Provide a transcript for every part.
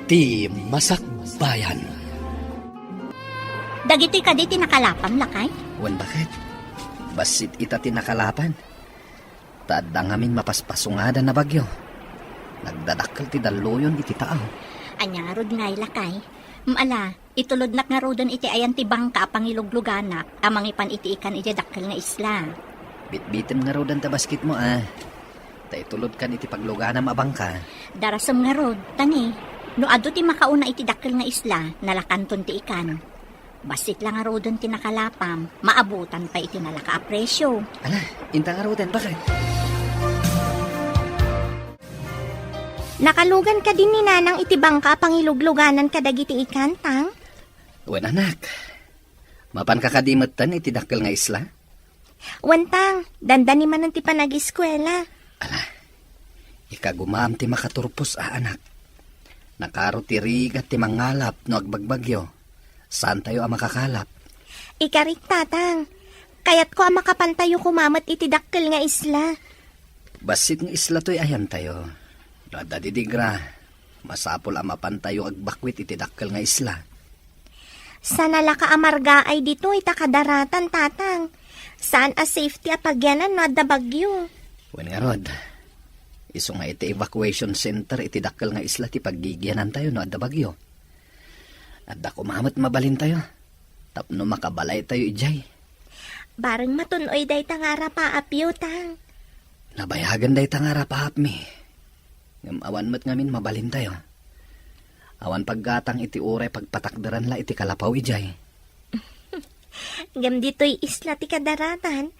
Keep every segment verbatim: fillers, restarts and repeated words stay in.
Ti Masakbayan. Dagitoy kadi ti nakalapam, lakay? Wen, baket? Bassit ita ti nakalapam. Ta adda ngamin mapaspasungadan a bagyo. Nagdadakkel ti dalluyon iti taaw. Ania ngarud ngay, lakay? Ala, itulodnak ngaruden iti ayan ti bangka a pangilugluganak a mangipan iti ikan idiay dakkel nga isla. Bitbitem ngaruden ta basketmo, a. Ta itulodkan iti pagluganam a bangka. Darasem ngarud, ta ni, no adu ti makauna iti dakkel nga isla, nalakanton ti ikan. Bassit la ngaruden ti nakalapam, maabutan pay iti nalaka a presio. Ala, inta ngaruden, baket? Nakalugan kadi ni Nanang iti bangka a pangilugluganan kadagiti ikan, Tang? Wen, anak. Mapanka kadi metten iti dakkel nga isla? Wen, Tang, dandani manen ti panag-eskuela. Ala, ikagumaam ti makaturpos a anak. Nakaro ti rigat ti mangalap no agbagbagyo. Saantayo a makakalap. Ikarik, Tatang. Kayatko a makapantayo koma met iti dakkel nga isla. Bassit nga isla toy ayantayo. No adda didigra, masapul a mapantayo agbakwit iti dakkel nga isla. Sanalaka a margaay ditoy ta kadaratan, Tatang. Saan a safety a pagyanan no adda bagyo. Wen ngarud, isu nga iti evacuation center iti dakkel nga isla ti paggigianantayo no adda bagyo. Adda koma met mabalintayo tapno makabalaytayo idiay. Bareng matun-oy dayta nga arapaapyo, Tang. Nabayagen dayta nga arapaapmi. Ngem awan met ngamin mabalintayo. Awan paggatang iti uray pagpatakderan la iti kalapaw idiay. Ngem ditoy isla ti kadaratan,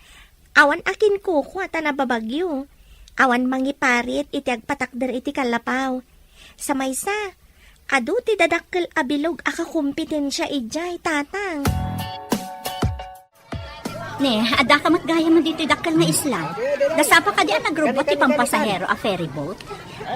awan a kinkukua ta nababagyo. Awan mangiparit iti agpatakder iti kalapaw. Sa maysa, adu ti dadakkel a bilog a kakompetensia idiay, Tatang. Ne, adda ka met gayam ditoy dakkel nga isla. Nasapa kadi a nagrubbuat ti pampasahero a ferry boat?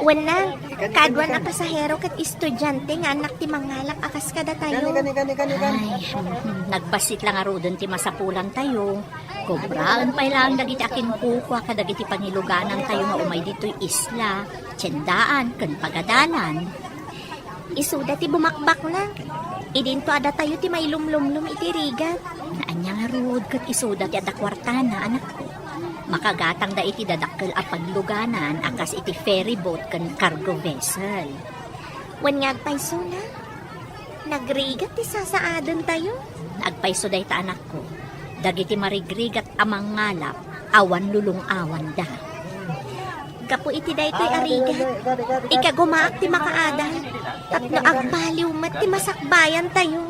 Wen, Nang, kaaduan a pasahero ket estudiante nga annak ti mangalap a kas kadatayo. Ay, hmm, nagbassit la ngaruden ti masapulantayo. Kobraen pay laeng dagiti akinkukua kadagiti pangiluganantayo nga umay ditoy isla, tiendaan, ken pagadalan. Isuda ti bumakbakna. Idinto a datayo ti mailumlumlum iti rigat. Ania ngarud ket isuda ti adda kuartana, anakko. Makagatangda iti dadakkel a pagluganan a kas iti ferry boat ken cargo vessel. Wen nga agpaysona, nagrigat ti sasaadentayo. Agpayso dayta, anakko. Dagiti marigrigat a mangalap, awan lulong-awanda. Gapu iti daytoy a rigat, ikagumaak ti makaadal tapno agbaliw met ti masakbayantayo.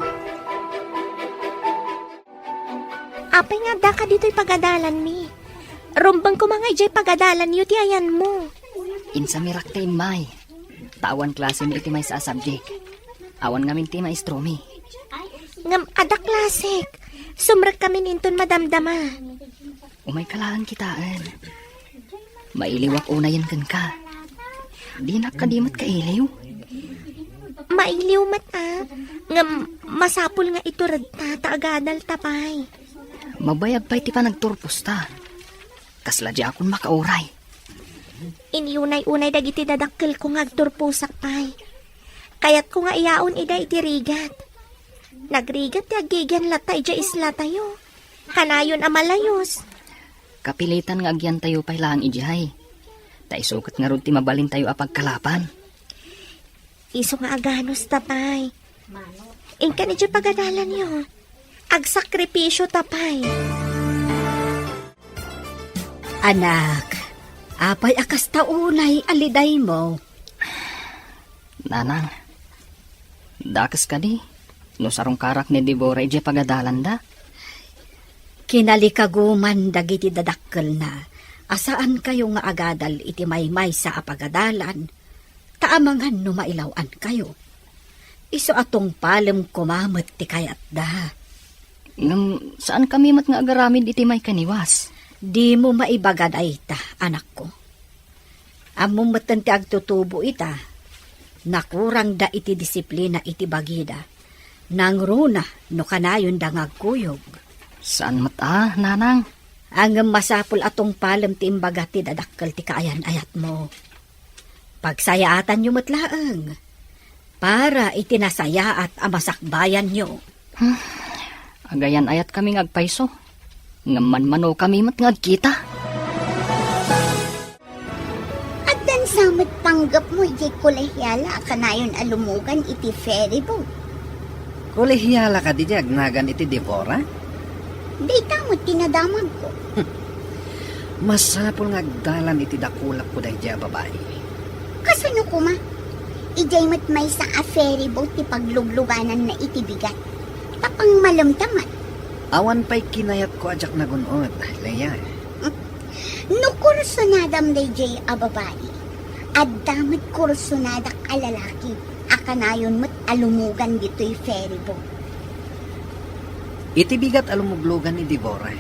Apay nga addaka ditoy pagadalanmi? Rumbeng koma nga idiay pagadalanyo ti ayanmo. Insamirak ti immay. Ta awan klasemi iti maysa a subject. Awan ngamin ti maestromi. Ngem adda klasek. Sumrekkamin inton madamdama. Umayka laeng kitaen. Mailiwak unayen kenka. Dinak kadi met kailiw? Mailiw met a. Ngem masapul nga ituredta ta agadalta pay. Mabayag pay ti panagturposta. Kasla diakon makauray. Inyunay-unay dagiti dadakkelko nga agturposak pay. Kayatko nga iyaon ida iti rigat. Nagrigat ti aggigian latta idiay islatayo. Kanayon a malayos. Kapilitan nga agyantayo pay laeng idiay. Ta isu ket ngarud ti mabalintayo a pagkalapan. Isu nga aganusta pay. Inkan idiay pagadalanyo. Agsakripisyo ta pay. Anak, apay a kasta unay a lidaymo? Nanang, dakes kadi no sarungkarak ni Deborah idiay pagadalanda? Kinalikaguman dagiti dadakkelna a saankayo nga agadal iti maymaysa a pagadalan, ta amangan no mailaw-ankayo. Isu a tungpalem koma met ti kayatda. Ngem saankami met nga agaramid iti maikaniwas. Dimo maibaga dayta, anakko. Ammom metten ti agtutubo ita, nakurangda iti disiplina iti bagida. Nangruna no kanayonda nga agkuyog. Saan met a, nanang. Ngem masapul a tungpalem ti imbaga ti dadakkel ti kaayan-ayatmo. Pagsayaatanyo met laeng. para iti nasayaat a masakbayanyo. Hmm, agayan-ayatkami nga agpayso, ngem manmanokami met nga agkita. Addan sa met panggepmo idiay kolehiala a kanayon a lumugan iti ferry boat. Kolehiala kadi diay agnagan iti Deborah? Dayta met ti nadamagko. Masapul nga agdalan iti dakulakko daydiay a babai. Kasano koma? Idiay met maysa a ferry boat ti pagluglugananna iti bigat. Tapang malemta met. Awan pay kinayatko a diak nagun-od, Leia. No kursunadam daydiay a babai, adda met kursunadak a lalaki a kanayon met a lumugan ditoy ferry boat. Iti bigat a lumuglugan ni Deborah,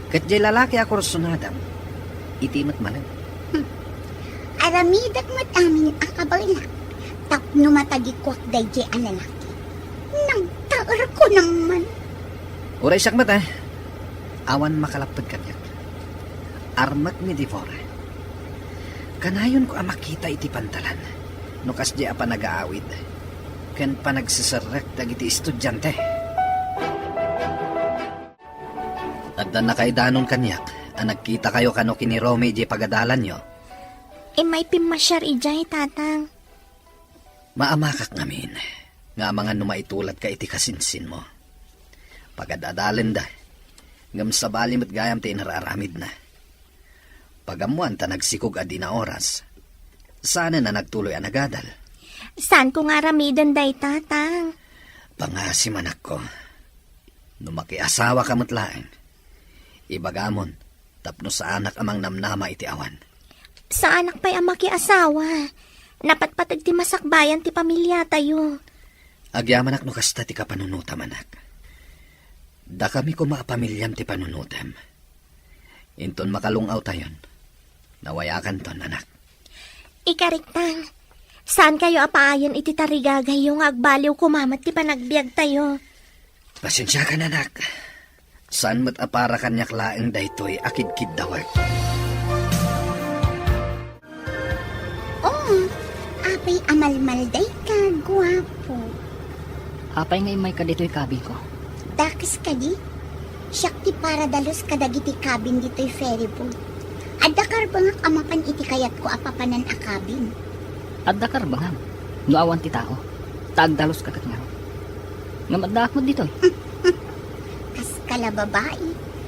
ket diay lalaki a kursunadam, iti met malem. Hmm. Aramidek met amin a kabaelak tapno matagikuak daydiay a lalaki. Nagtaerko naman. Uray siak met, eh. Awan makalapped kaniak. Armek ni Deborah. Kanayonko a makita iti pantalan no kasdiay a panagaawid ken panagseserrek dagiti estudiante. Adda nakaidanon kaniak a nagkitakayo kano ken ni Romy idiay pagadalanyo. Immay pimmasiar idiay, Tatang. Maamakak ngamin nga amangan no maitulatka iti kasinsinmo. Pagad-adalenda, ngem sabali met gayam ti inar-aramidna. Pagammoan ta nagsikog a dina oras. Saanen a nagtuloy a nagadal. Saanko nga aramiden dayta, Tang? Pangasim, anakko. No makiasawaka met laeng, ibagamon tapno saanak a mangnamnama iti awan. Saanak pay a makiasawa. Napatpateg ti masakbayan ti pamiliatayo. Agyamanak no kasta ti kapanunotam, anak. Dakami koma a pamiliam ti panunotem. Inton makalung-awtayon, nawayakanton, anak. Ikarik, Tang, saankayo a paayen iti tarigagayyo nga agbaliw koma met ti panagbiagtayo. Pasensiakan, anak. Saan met a para kaniak laeng daytoy a kidkiddawek. Oh, apay a malmaldayka, guapo. Apay nga immayka ditoy kabinko? Dakes kadi? Siak ti paradalus kadagiti kabin ditoy ferry boat. Adda karbengak a mapan iti kayatko a papanan a kabin. Adda karbengam no awan ti tao, ta agdaluska ket ngarud. Ngem addaak met ditoy. Kaska la babai,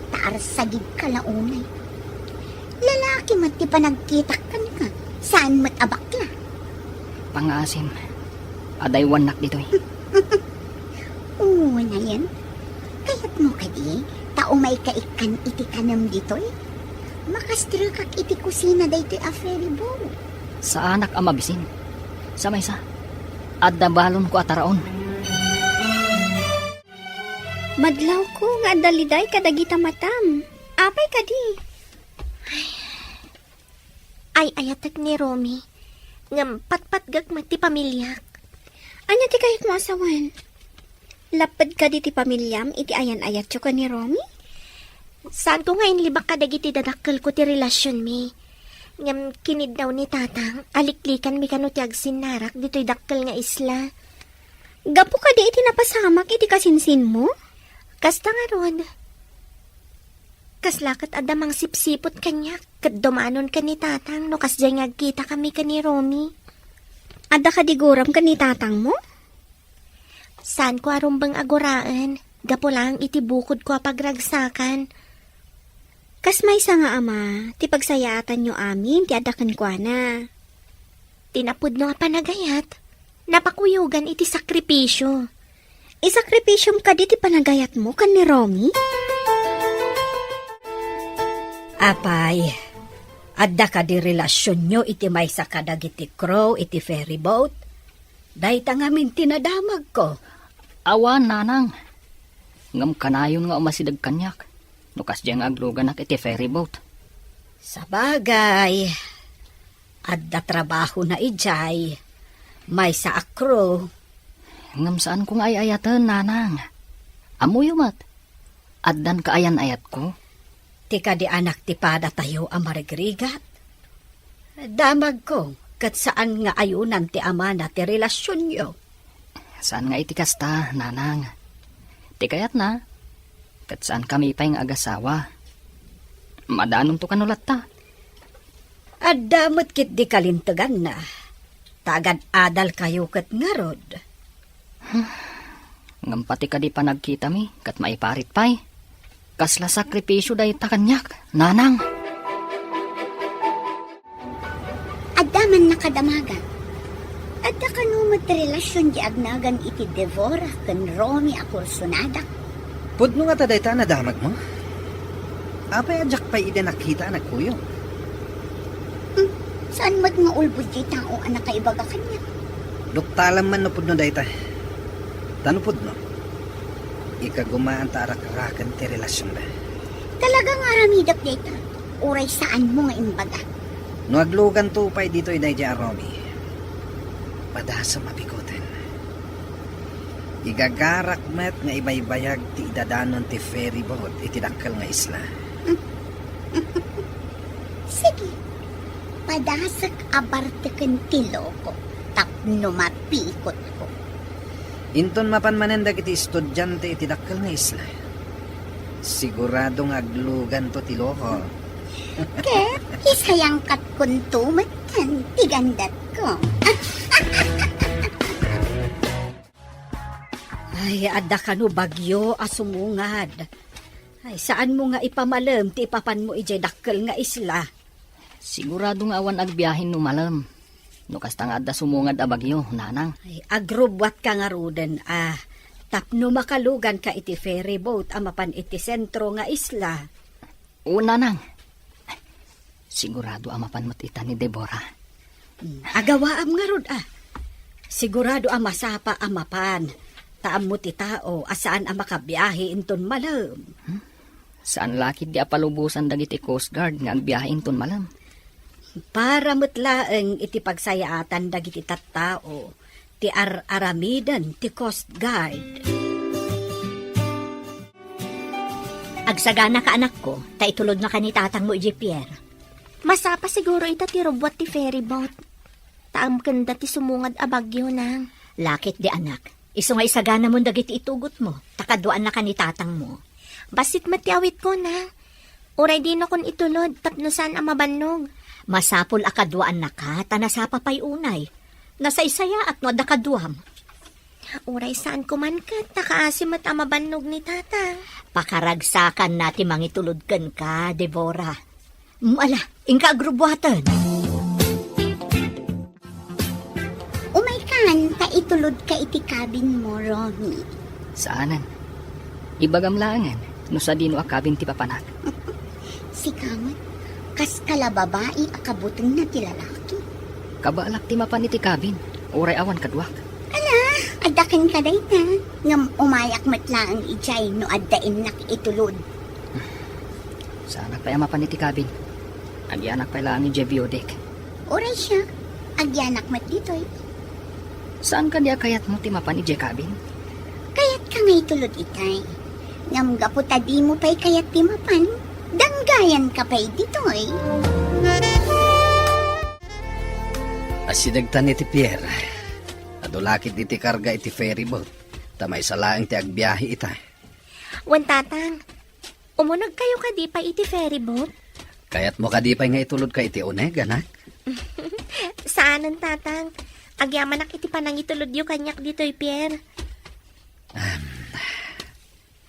ta arsagidka la unay. Lalaki met ti panagkitak kenka, saan met a bakla. Pangaasim, adaywannak ditoy. Unayen, kayatmo kadi ta umayka ikkan iti kanem ditoy? Makastrekak iti kusina daytoy a ferry boat. Saanak a mabisin. Sa maysa, adda balonko a taraon. Madlawko nga adda liday kadagita matam. Apay kadi? Ay-ayatek ni Romy, ngem patpatgek met ti pamiliak. Ania ti kayatmo a sawen? Lapped kadi ti pamiliam iti ayan-ayatyo ken ni Romy? Saanko nga inlibak kadagiti dadakkelko ti relasionmi. Ngem kiniddaw ni Tatang, aliklikanmi kano ti agsinnarak ditoy dakkel nga isla. Gapu kadi iti napasamak iti kasinsinmo? Kasta ngarud. Kasla ket adda mangsipsiput kaniak, ket dumanon ken ni Tatang no kasdiay nga agkitakami ken ni Romy. Adda kadi guram ken ni Tatangmo? Saanko a rumbeng a guraen, gapu laeng iti bukodko a pagragsakan. Kas maysa nga ama, ti pagsayaatanyo amin ti adda kenkuana. Ti napudno a panagayat, napakuyogan iti sakripisio. Isakripisiom kadi ti panagayatmo ken ni Romy? Apay, adda kadi relasionyo iti maysa kadagiti crew iti ferry boat? Dayta ngamin ti nadamagko. Awan, nanang. Ngem kanayon nga umasideg kaniak no kasdiay nga agluganak iti ferry boat. Sabagay, adda trabahona idiay maysa a crew. Ngem saanko nga ay-ayaten, nanang. Ammoyo met, addan kaayan-ayatko. Ti kadi anak ti padatayo a marigrigat. Damagko ket saan nga ayunan ti amana ti relasionyo. Saan nga iti kasta, nanang. Ti kayatna, ket saan kami pay nga agasawa. Madanonto kano latta. Adda met ketdi kalinteganna. Ta agad-adalkayo ket ngarud. Ngem pati kadi panagkitami, ket maiparit pay. Kasla sakripisio dayta kaniak, nanang. Adda man nakadamagan. Adda kano met relasion di agnagan iti Devora ken Romy a kursonadak? Pudno ngata dayta a nadamagmo? Apay a diak pay idi nakita a nagkuyog? Hmm, saan met nga ulbod ti tao a nakaibaga kaniak? Duktalam man no pudno dayta. Ta no pudno, ikagumaan ta arakaraken ti relasionda. Talaga nga aramidek dayta. Uray saanmo nga imbaga. No agluganto pay ditoy daydiay a Romy, padasem a pikoten. Igagarak met nga ibaybayag ti idadanon ti ferry boat iti dakkel nga isla. Sige, padasek a barteken ti loko tapno mapikotko. Inton mapan manen dagiti estudiante iti dakkel nga isla, sigurado nga agluganto ti loko. Ket isayangkatkonto metten ti gandatko. Ay, adda kano bagyo a sumungad. Ay, saanmo nga ipamalem ti ipapanmo idiay dakkel nga isla? Sigurado nga awan agbiahe no malem. No kasta nga adda sumungad a bagyo, nanang. Ay, agrubbuatka ngaruden a tapno makaluganka iti ferry boat a mapan iti sentro nga isla. Oo, nanang. Sigurado a mapan met ita ni Deborah. Hmm, agawaam ngarud a. Sigurado a masapa a mapan. Ta ammo ti tao a saan a makabiahe inton malem. Hmm? Saan la ketdi a palubosan dagiti Coast Guard nga agbiahe inton malem. Para met laeng iti pagsayaatan dagiti tattao ti ar-aramiden ti Coast Guard. Agsaganaka, anakko, ta itulodnaka ni tatangmo idiay pier. Masapa siguro ita ti rubbuat ti ferry boat. Ta amkenda ti sumungad a bagyo, nang. La ketdi, anak. Isu nga isaganamon dagiti itugotmo, ta kaduaannaka ni tatangmo. Bassit met ti awitko, nang. Uray dinakon itulod tapno saan a mabannog. Masapul a kaduaannaka, ta nasapa pay unay. Nasaysayaat no adda kaduam. Uray saanko man ket, ta kaasi met a mabannog ni tatang. Pakaragsakanna ti mangitulod kenka, Deborah. Mm, ala, inka agrubbuaten. Umaykan, ta itulodka iti cabinmo, Romy. Saanen. Ibagam laengen no sadino a cabin ti papanak. Sika met, kas kala babai a kabutengna ti lalaki. Kabaelak ti mapan iti cabin, uray awan kaduak. Ala, adda kenka dayta, ngem umayak met laeng idiay no adda innak itulod. Saanak pay a mapan iti cabin. Agyanak pay laeng idiay view deck. Uray siak, agyanak met ditoy. Saan kadi a kayatmo ti mapan idiay cabin? Kayatka nga itulod itay. Ngem gapu ta dimo pay kayat ti mapan, danggayanka pay ditoy. Asidegtan iti pier. Adu la ketdi ti karga iti ferry boat, ta maysa laeng ti agbiahe ita. Wen, tatang, umunegkayo kadi pay iti ferry boat? Kayatmo kadi pay nga itulodka iti uneg, anak? Saanen, tatang. Agyamanak iti panangitulodyo kaniak ditoy pier. Am,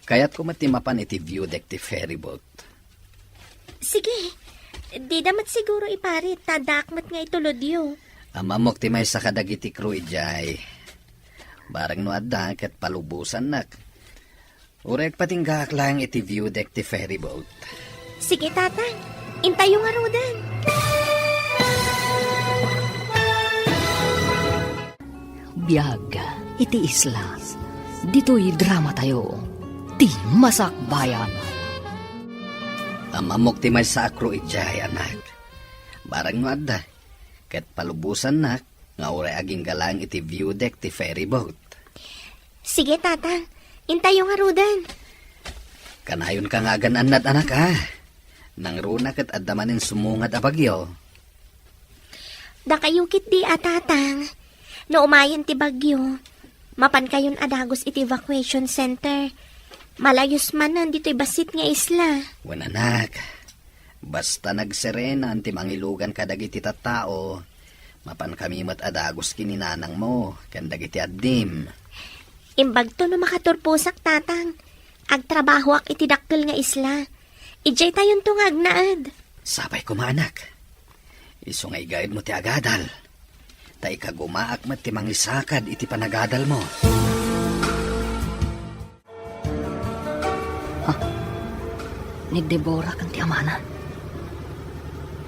kayatko met ti mapan iti view deck ti ferry boat. Sige. Dida met siguro iparit, ta addaak met nga itulodyo. Am-ammok ti maysa kadagiti crew idiay. Bareng no adda, ket palubosannak. Uray agpatinggaak laeng iti view deck ti ferry boat. Sige, tatang. Intayo ngaruden. Biag iti isla. Ditoy dramatayo, ti Masakbayan. Am-ammok ti maysa a crew idiay, anak. Bareng no adda, ket palubosannak nga uray agingga laeng iti view deck ti ferry boat. Sige, tatang. Intayo ngaruden. Kanayonka nga agan-annad, anak, a. Nangruna ket adda manen sumungad a bagyo. Dakayo ketdi a tatang, no umayen ti bagyo, mapankayon a dagus iti evacuation center. Malayos manen ditoy bassit nga isla. Wen, anak, basta nagserenan ti mangilugan kadagiti tattao, mapankami met a dagus ken ni nanangmo ken dagiti addim. Imbagto no makaturposak, tatang. Agtrabahoak iti dakkel nga isla. Idiaytayonto nga agnaed. Sapay koma, anak. Isu nga igaedmo ti agadal. Ta ikagumaak met ti mangisakad iti panagadalmo. Ha? Ni Deborah ken ti amana.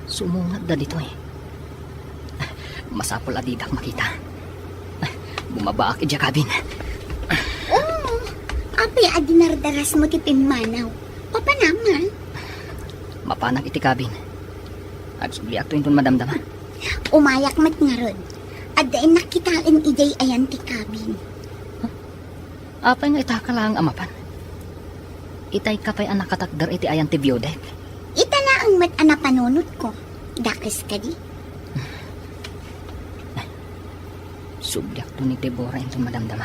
Sumungatda ditoy. Masapul a didak makita. Bumabaak idiay cabin. Oh, apay a dinardarasmo ti pimmanaw? Papanam, ha? Mapanak iti cabin. Agsubliakto inton madamdama. Umayak met ngarud. Adda innak kitaen idiay ayan ti cabin. Apay nga itaka laeng a mapan? Itayka pay a nakatakder iti ayan ti view deck? Ita laeng met a napanunotko. Dakes kadi? Subliakto ni Deborah inton madamdama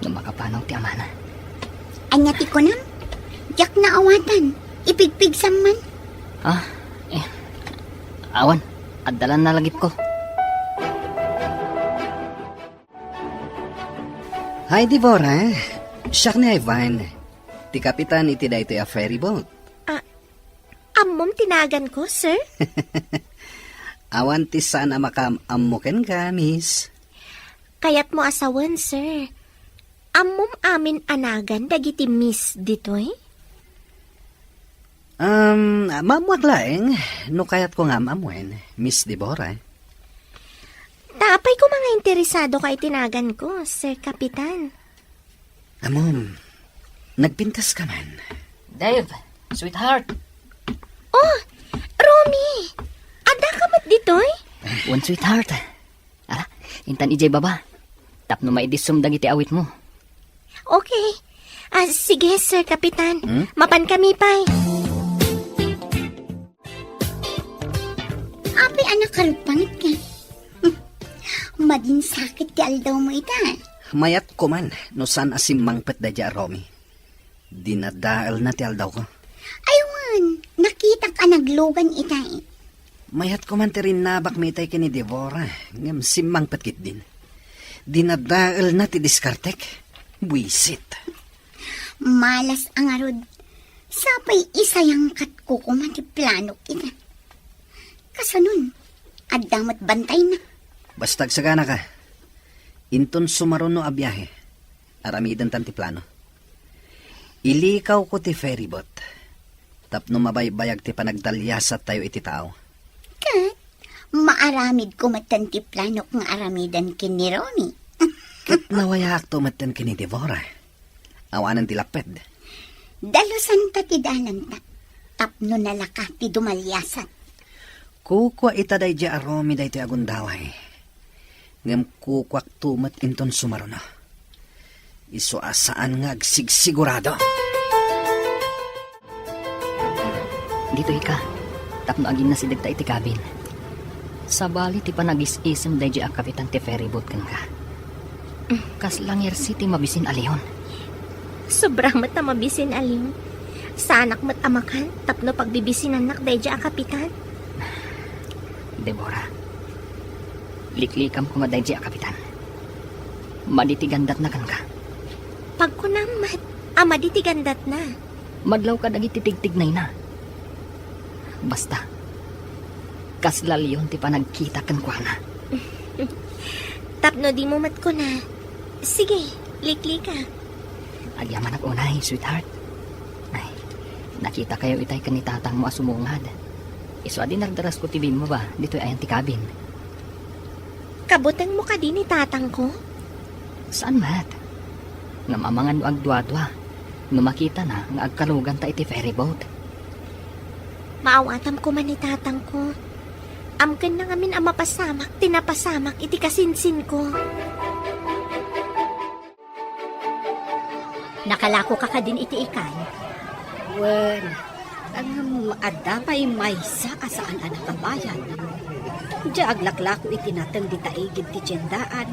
no makapanaw ti amana. Ania ti kunam? Diak naawatan. Ipigpigsam man. Ah, eh. Awan, adda la nalagipko. Hi, Deborah. Siak ni Ivan, ti kapitan iti daytoy a ferry boat. Ah, ammom ti naganko, sir? Awan ti saan a makaam-ammo kenka, miss. Kayatmo a sawen, sir. Ammom amin a nagan dagiti miss ditoy? Um, maammoak laeng no kayatko nga am-ammoen, Miss Deborah. Ta apay koma nga interesado ka iti naganko, Sir Kapitan? Ammom, nagpintas ka man. Dave, sweetheart. Oh, Romy! Adda ka met ditoy? Wen, sweetheart. Ala, intan idiay baba. Tapno maidissum dagiti awitmo. Okay. Ah, sige, Sir Kapitan. Hmm? Mapan kami pay. Apay a nakarupangit ka? Madinsakit ti aldawmo ita. Mayat ko man no saan a simmangpet daydiay a Romy. Dinadaelna ti aldawko. Ay wen, nakitak a naglugan itay. Mayat ko man ti rinnabakmi itay ken ni Deborah, ngem simmangpet ketdin. Dinadaelna ti diskartek. Buisit. Malas a ngarud. Sapay isayangkatko koma ti planok ita. Kasanon, adda met bantayna. Basta agsaganaka. Inton sumaruno a biahe, aramidentan ti plano. Ilikawko ti ferryboat tapno mabaybayag ti panagdaliasattayo iti tao. Ket maaramidko metten ti planok nga aramiden ken ni Romy. Ket nawayaakto metten ken ni Deborah. Awanen ti lapped. Dalusanta ti dalanta tapno nalaka ti dumaliasat. Kukua ita daydiay a Romy daytoy a gundaway. Ngem kukuakto met inton sumaruno. Isu a saan nga agsigsigurado. Ditoy ka, tapno aginnasidegta iti cabin. Sabali ti panagis-isem daydiay a kapitan ti ferryboat kenka. Kasla ngersi ti mabisin a leon. Sobra met a mabisin a leon. Saanak met a makan tapno pagbibisinannak daydiay a kapitan. Deborah, liklikam koma daydiay a kapitan. Madi ti gandatna kenka. Pagkunam met a madi ti gandatna. Madlaw kadagiti tigtignayna. Basta, kasla leon ti panagkita kenkuana. Tapno dimo met kuna. Sige, liklika. Agyamanak unay, sweetheart. Ay, nakitakayo itay ken ni tatangmo a sumungad. Isu a dinardarasko ti bimmaba ditoy ayan ti cabin. Kabutengmo kadi ni tatangko? Saan met? Ngem amangan no agduadua no makitana nga agkaluganta iti ferryboat. Maawatam koma ni tatangko. Amkenna ngamin a mapasamak ti napasamak iti kasinsinko. Nakalakoka kadin iti ikay? Wen, ngem adda pay maysa a saan a nakabayad. Diay aglaklako iti nateng dita igid ti tiendaan.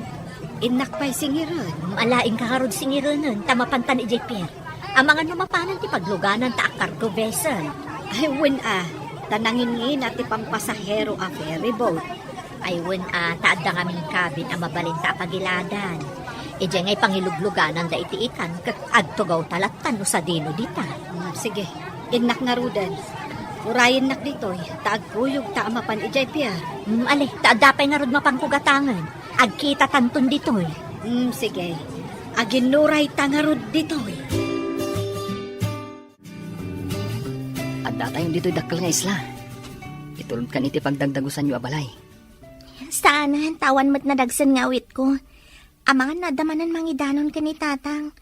Innak pay singiren. Ala, inka ngarud singirenen, ta mapantan idiay pier. Amangan no mapanan ti pagluganan ta a cargo vessel. Ay, wen a, ta nanginnginat ti pampasahero a ferry boat. Ay, wen a, ta adda ngamin cabin a mabalin ta a pagiladan. Idiay nga ipangiluglugananda iti ikan, ket agtugaw ta lattan no sadino dita. Hmm, sige, innak ngaruden. Urayennak ditoy, ta agkuyog ta a mapan idiay pier. Hmm, ali, ta adda pay ngarud mapanko gatangen. Agkitatanton ditoy. Hmm, sige. Aginnuray ta ngarud ditoy. Adda tayon ditoy dakkel nga isla. Itulodkan iti pagdagdagusanyo a balay. Saanen, ta awan met nadagsen nga awitko. Amangan no adda manen mangidanon ken ni tatang.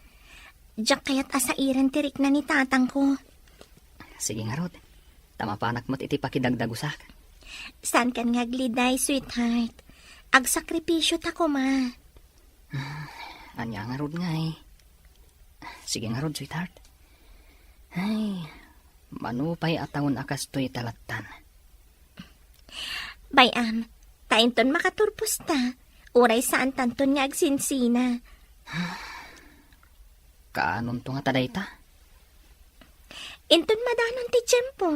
Diak kayat a sairen ti rikna ni tatangko. Sige ngarud, ta mapanak met iti pakidagdagusak. Saankan nga agliday, sweetheart. Agsakripisyo ta koma. Ania ngarud ngay? Sige ngarud, sweetheart. Ay, mano pay a tawen a kastoy ta lattan. Bay-am, ta inton makaturpos ta, uray saantanton nga agsinsina. Kaanonto ngata dayta? Inton madanon ti tiempo.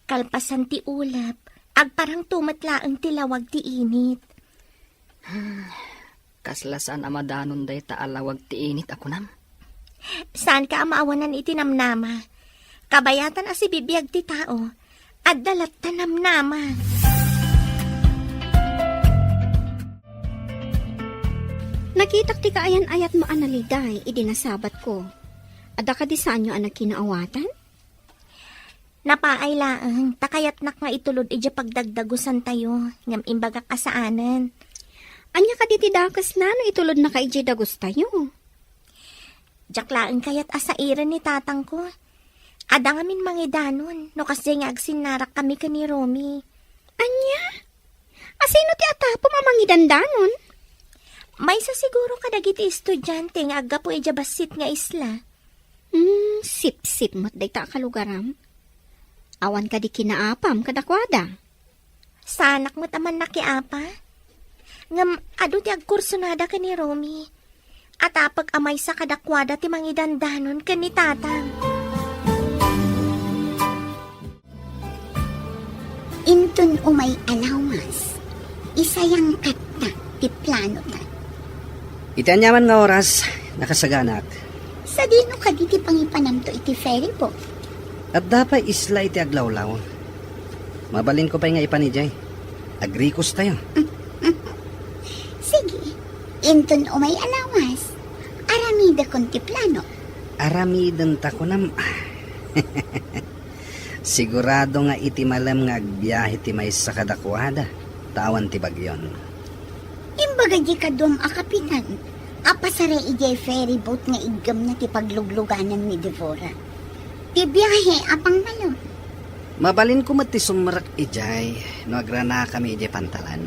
Kalpasan ti ulep, agparangto met laeng ti lawag ti init. Kasla saan a madanon dayta a lawag ti init a kunam? Saanka a maawanan iti namnama. Kabayatan a sibibiag ti tao, adda latta namnama. Nakitak ti kaayan-ayatmo a naliday idi nasabatko. Adda kadi saanyo a nakinaawatan? Napaay laeng, ta kayatnak nga itulod idiay pagdagdagusantayo, ngem imbagak a saanen. Ania kadi ti dakesna no itulodnaka idiay dagustayo? Diak laeng kayat a sairen ni tatangko. Adda ngamin mangidanon, no kasdiay nga agsinnarakkami ken ni Romy. Ania? Asino ti atapom a mangidandanon? Maysa siguro kadagiti estudiante nga aggapu idiay bassit nga isla. Hmm, sipsip met dayta a kalugaram. Awan kadi kinaapam kadakuada? Saanak met a mannakiapa. Ngem adu ti agkursunada ken ni Romy. Atapek a maysa kadakuada ti mangidandanon ken ni tatang. Inton umay a lawas, isayangkatta ti planota. Iti aniaman nga oras, nakasaganak. Sadino kadi ti pangipanamto iti ferry boat? Adda pay isla iti aglawlaw. Mabalinko pay nga ipan idiay. Agrikostayo. Sige, inton umay a lawas, aramidekon ti plano. Aramidenta kunam. Sigurado nga iti malem nga agbiahe ti maysa kadakuada, ta awan ti bagyon. Imbaga di kaduam a kapitan a pasaray idiay ferry boat nga iggemna ti paglugluganan ni Devora. Ti biahe a pangmalem. Mabalinko met ti sumrek idiay no agranakami idiay pantalan.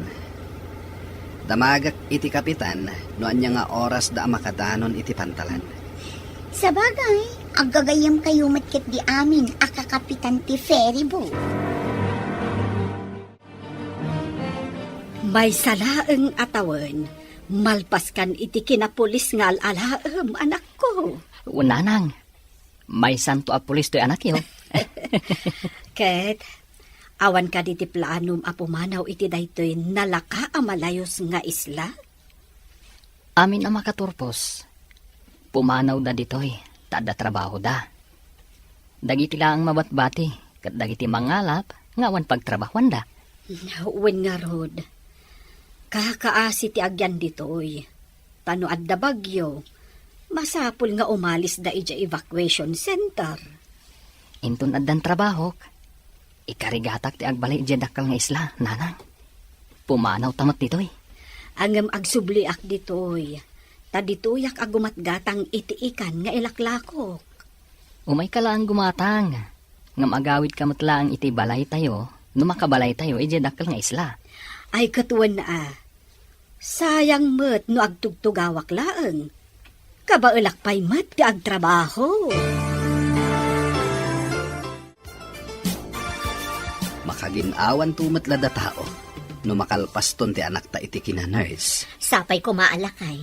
Damagek iti kapitan no ania nga orasda a makadanon iti pantalan. Sabagay, aggagayyemkayo met ketdi amin a kakapitan ti ferry boat. Maysa laeng a tawen, malpaskan iti kinapulis nga al-alaem, anakko. Nanang, maysanto a pulis toy anakyo. Ket, awan kadi ti planom a pumanaw iti daytoy nalaka a malayus nga isla? Amin a makaturpos, pumanawda ditoy, ta adda trabahoda. Dagiti laeng mabatbati, ket dagiti mangalap nga awan pagtrabahoanda. Wen ngarud, kakaasi ti agyan ditoy. Ta no adda bagyo, masapul nga umalisda idiay evacuation center. Inton addan trabahok, ikarigatak ti agbalay idiay dakkel nga isla, nanang. Pumanawta met ditoy. Ngem agsubliak ditoy, ta ditoyak a gumatgatang iti ikan nga ilaklakok. Umayka laeng gumatang, ngem agawidka met laeng iti balaytayo no makabalaytayo idiay dakkel nga isla. Ay, ket wen a, sayang met no agtugtugawak laeng. Kabaelak pay met ti agtrabaho. Makagin-awanto met la datao. no makalpaston ti anakta iti kina-nurse. Sapay koma a lakay.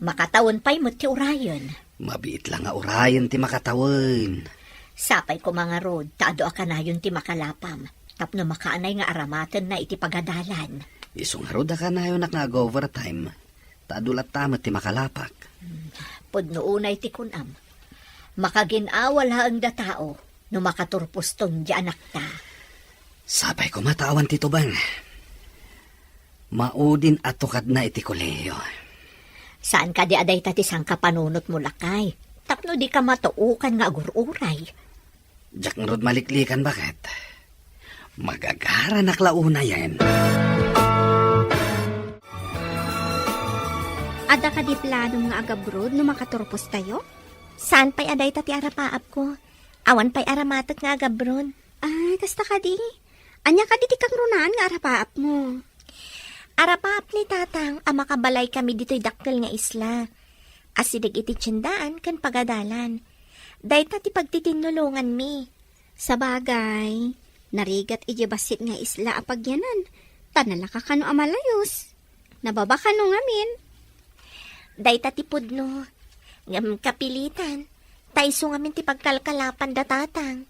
Makatawen pay met ti urayen. Mabiit la nga urayen ti makatawen. Sapay koma ngarud ta adu a kanayon ti makalapam tapno makaanay nga aramatenna iti pagadalan. Isu ngarud a kanayonak nga ag-overtime ta adu latta met ti makalapak. Hmm, pudno unay ti kunam. Makagin-awa laeng da tao no makaturposton ti anakta. Sapay koma ta awan ti tubeng. Maudin a tukadna iti kolehiyo. Saan kadi a dayta ti sangkapanunotmo, lakay? Tapno dika matuokan nga agur-uray. Diak ngarud maliklikan, baket. Magagaranak la unayen. Adda kadi planom nga agabroad no makaturpostayo? Saan pay a dayta ti arapaapko? Awan pay aramatek nga agabroad. Ah, kasta kadi? Ania kadi ti kangrunaan nga arapaapmo? Arapaap ni Tatang a makabalaykami ditoy dakkel nga isla. Asideg iti tiendaan ken pagadalan. Dayta ti pagtitinnulonganmi. Sabagay, narigat idiay bassit nga isla a pagyanan, ta nalaka kano a malayus. Nababa kano ngamin. Dayta ti pudno. Ngem kapilitan, ta isu ngamin ti pagkalkalapan da Tatang.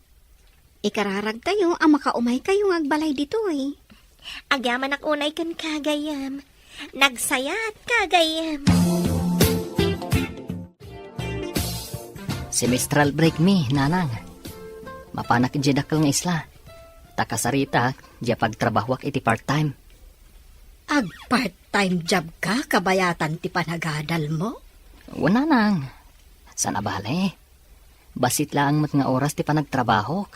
Ikararagtayo a makaumaykayo nga agbalay ditoy. Agyamanak unay kenka, gayyem. Nagsayaat ka, gayyem. Semestral break mi, Nanang. Mapanak idiay dakkel nga isla. Ta kasaritak, diay pagtrabahoak iti part-time. Ag-part-time job ka, kabayatan ti panagadalmo? Wen, Nanang. Saan a bale. Bassit laeng met nga oras ti panagtrabahok.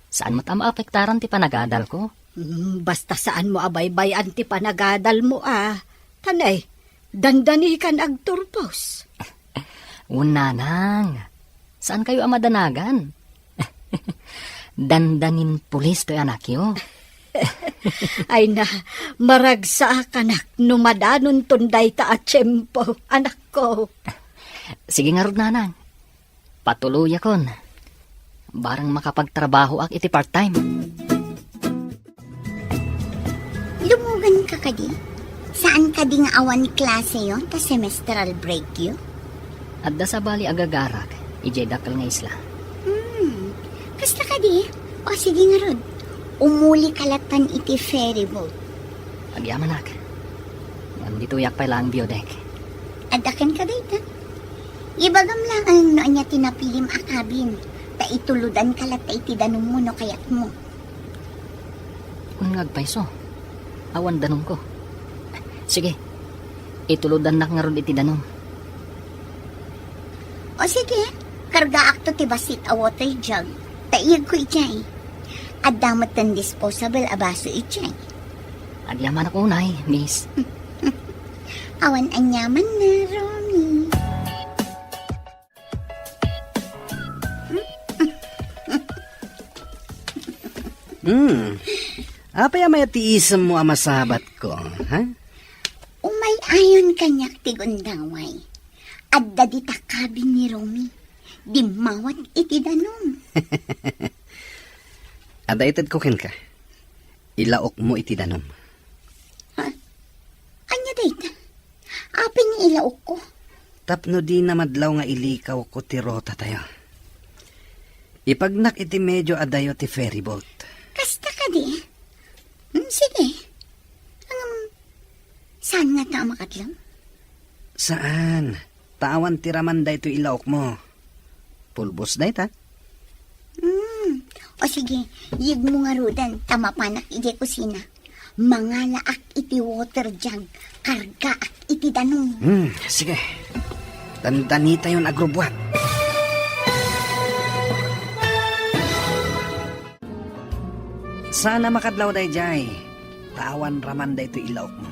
Saan met a maapektaran ti panagadalko. Hmm, basta saanmo a baybay-an ti panagadalmo a. Tanay, dandanikan agturpos. Wen, Nanang. Saankayo a madanagan. Dandanin pulis toy anakyo. Ay na, maragsakanak no madanonton dayta a tiempo, anakko. Sige ngarud, Nanang. Patuloyakon. Barang makapagtrabahoak iti part-time. Lumugan ka kadi? Saan kadi nga awan klaseyo ta semestral break yo? Adda sabali agagarak idiay dakkel nga isla. Hmm, kasta kadi? O sige ngarud, umuli ka latan iti ferry boat. Agyamanak. Ngem ditoyak pay laeng biodek. Adda kenka dayta? Ibagam laeng no ania ti napilim a cabin, ta itulodan ka latta iti danummo no kayatmo. Wen nga agpayso, awan danumko. Sige, itulodannak ngarud iti danum. O sige, kargaakto ti bassit a water jug, ta iyegko idiay. Adda metten disposable a baso idiay. Agyamanak unay, miss. Awan aniamanna, Romy. Hmm. Apay a mayat ti isemmo a masabatko, ha? Umay-ayon kaniak ti gundaway. Adda dita cabin ni Romy. Dimmawat iti danum. Adda itedko kenka. Ilaokmo iti danum. Ha? Ania dayta? Apay nga ilaokko? Tapno dina madlaw nga ilikawko ti rotatayo. Ipagnak iti medio adayo ti ferry boat. Kasta kadi? Hmm, sige. Ngem, saan ngata a makadlaw? Saan? Ta awan ti raman daytoy ilaokmo. Pulbos dayta. Hmm. O sige, iyegmo ngaruden ta mapanak idiay kusina. Mangalaak iti water jug, kargaak iti danum. Hmm, sige. Dandanitayon agrubbuat. Saan a makadlaw daydiay, ta awan raman daytoy ilaokmo.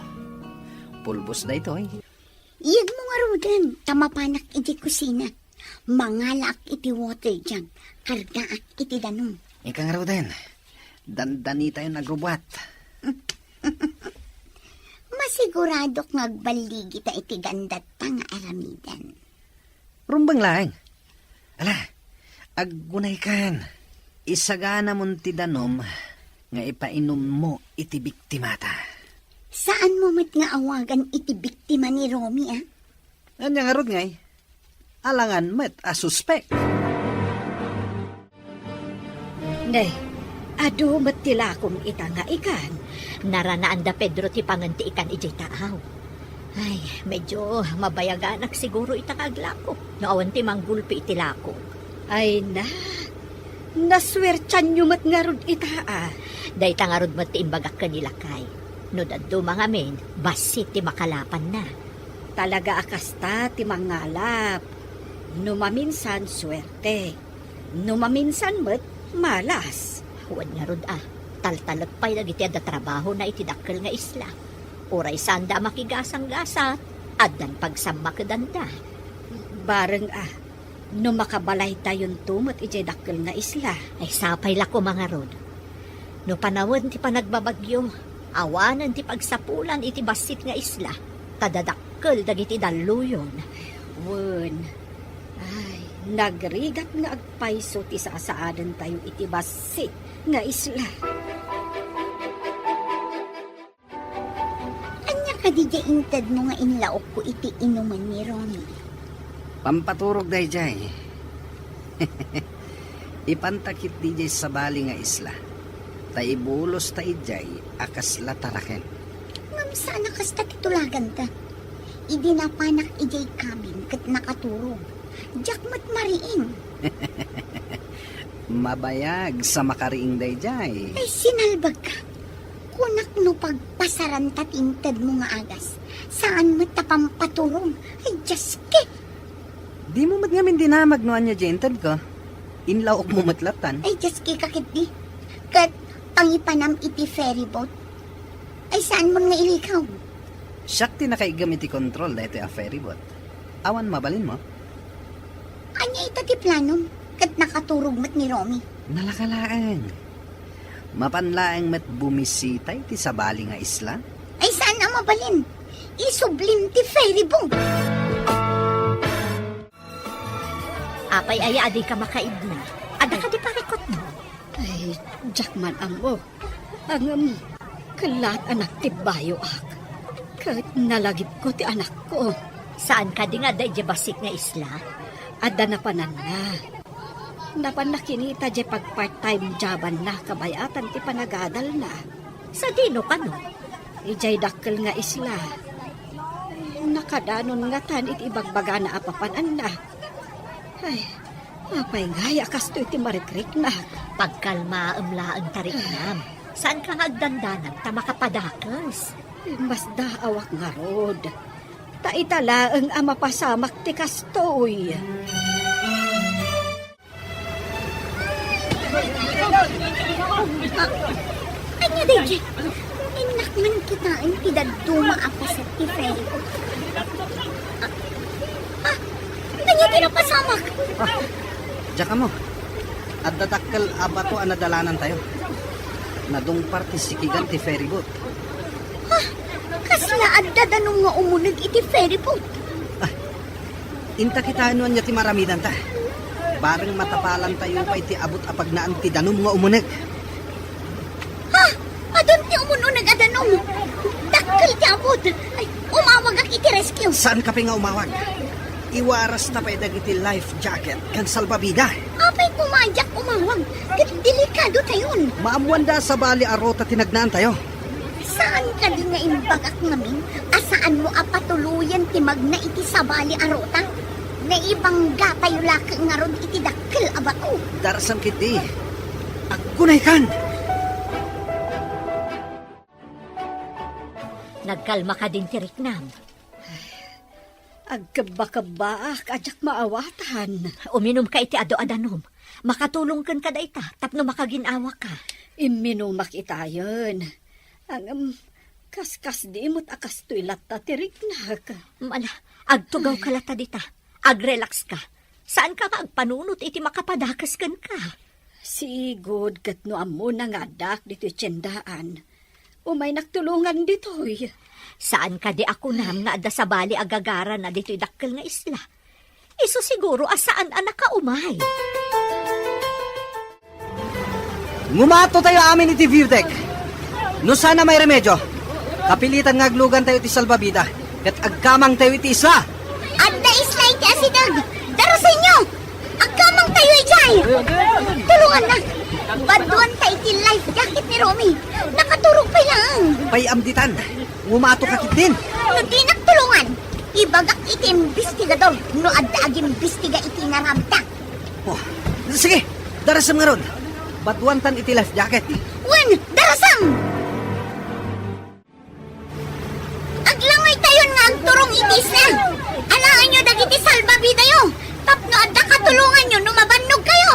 Pulbos daytoy. Iyegmo ngaruden ta mapanak idiay kusina. Mangalaak iti water jug, kargaak iti danum. Ika ngaruden, dandanitayon agrubbuat. Masiguradok nga agballigita iti gandatta nga aramiden. Rumbeng laeng. Ala, aggunaykan. Isaganamon ti danum nga ipainummo iti biktimata. Saanmo met nga awagan iti biktima ni Romy, a? Ania ngarud ngay? Alangan met a suspek. Ne, adu met ti lakom ita nga ikan. Naranaan da Pedro ti pangen ti ikan idiay taaw. Ay, medyo mabayaganak siguro ita nga aglako no awan ti manggulpi iti lako. Ay na, nasuertianyo met ngarud ita, a. Dayta ngarud met ti imbagak ken ni lakay. No dadduma ngamin, bassit ti makalapanna. Talaga a kasta ti mangalap. No maminsan, suerte. No maminsan met, malas. Wen ngarud, a, taltalek pay dagiti adda trabahona iti dakkel nga isla. Uray saanda a makigasanggasat, addan pagsammakedanda. Bareng, a, no makabalaytayonto met idiay dakkel nga isla. Ay, sapay la koma ngarud. No panawen ti panagbabagyo, awanen ti pagsapulan iti bassit nga isla, ta dadakkel dagiti dalluyon. Wen, ay, nagrigat nga agpayso ti saasaadentayo iti bassit nga isla. Ania kadi diay intedmo nga inlaokko iti inuman ni Romy? Pampaturog daydiay. Ipanta ketdi diay sabali nga isla, ta ibulosta idiay a kasla taraken. Ngem saan a kasta ti tulaganta. Idi napanak idiay cabin ket nakaturog, diak met mariing. Mabayag sa makariing daydiay. Ay, sinalbagka. Kunak no pagpasaranta ti intedmo nga agas, saan met ta pampaturog. Ay, Dios, ke! Dimo met ngamin dinamag no ania diay intedko. Inlaokmo met lattan. Ay, Dios, ke, kaketdi. Ket pangipanam iti ferry boat. Ay, saanmon nga ilikaw? Siak ti nakaiggem iti kontrol daytoy a ferry boat. Awan mabalinmo? Ania ita ti planom? Ket nakaturog met ni Romy. Nalaka laeng. Mapan laeng met bumisita iti sabali nga isla. Ay, saan a mabalin? Isublim ti ferry boat. Apay aya a dika makaidna? Adda kadi parikutmo? Ay, diak man ammo. Ngem, kellaat a nagtibbayoak. Ket nalagipko ti anakko. Saan kadi nga adda idiay bassit nga isla? Adda napananna. Napanna kinita diay pag-part-time jobanna kabayatan ti panagadalna. Sadino kano? Idiay dakkel nga isla. Nakadanon ngatan iti ibagbagana a papananna. Ay, apay ngay a kastoy ti marikriknak? Pagkalmaem laeng, tariknam. Saanka nga agdandanag ta makapadakas? Masdaawak ngarud. Ta ita laeng a mapasamak ti kastoy. Ah, ania daydiay? Innak man kitaen ti dadduma a paset ti ferry boat. Ah, ah, ania ti napasamak? Ah, diak ammo. Adda dakkel a bato a nadalanantayo. Nadungpar ti sikigan ti ferry boat. Ah, kasla adda danum nga umuneg iti ferry boat? Ah, inta kitaen no ania ti maaramidanta. Bareng matapalantayo pay ti abut a pagnaan ti danum nga umuneg. Ha? Adun ti umun-uneg a danum. Dakkel ti abut. Ay, umawagak iti rescue. Saanka pay nga umawag? Iwarasta pay dagiti life jacket ken salbabida. Apay koma a diak umawag? Ket delikadotayon. Maammoanda a sabali a ruta ti nagnaantayo. Saan kadi nga imbagak ngamin a saanmo a patuloyen ti magna iti sabali a ruta? Naibanggatayo laeng ngarud iti dakkel a bato. Darasam ketdi. Aggunaykan! Nagkalma kadin ti riknam? Agkebbakebbaak a diak maawatan. Uminumka iti adu a danum. Makatulongken ka dayta tapno makagin-awaka. Imminumak itayen. Ngem, kaskasdi met a kastoy latta ti riknak. Ala, agtugawka latta dita. Agrelaxka. Saanka nga agpanunot iti makapadakes kenka. Sigud ket no ammona nga addaak ditoy tiendaan, umaynak tulongan ditoy. Saan kadi a kunam nga adda sabali a gagarana ditoy dakkel nga isla? Isu siguro a saan a nakaumay. Ngumato tayo amin iti view deck. No saan a mairemedio, Kapilitan nga aglugantayo iti salbabida, ket agkamangtayo iti isla. Adda isla iti asideg. Darasenyo! Agkamangtayo idiay! Tulonganna! Baduanta iti life jacket ni Romy. Nakaturog pay laeng. Pay-am ditan. Umato ka ketdin. No dinak tulongan, ibagak iti imbestigador no adda agimbestiga iti inaramidda. Oh, sige, darasem ngarud. Baduantan iti life jacket. Wen, darasem! Aglangoytayon nga agturong iti isla. Alaenyo dagiti salbabidayo tapno adda katulonganyo no mabannogkayo.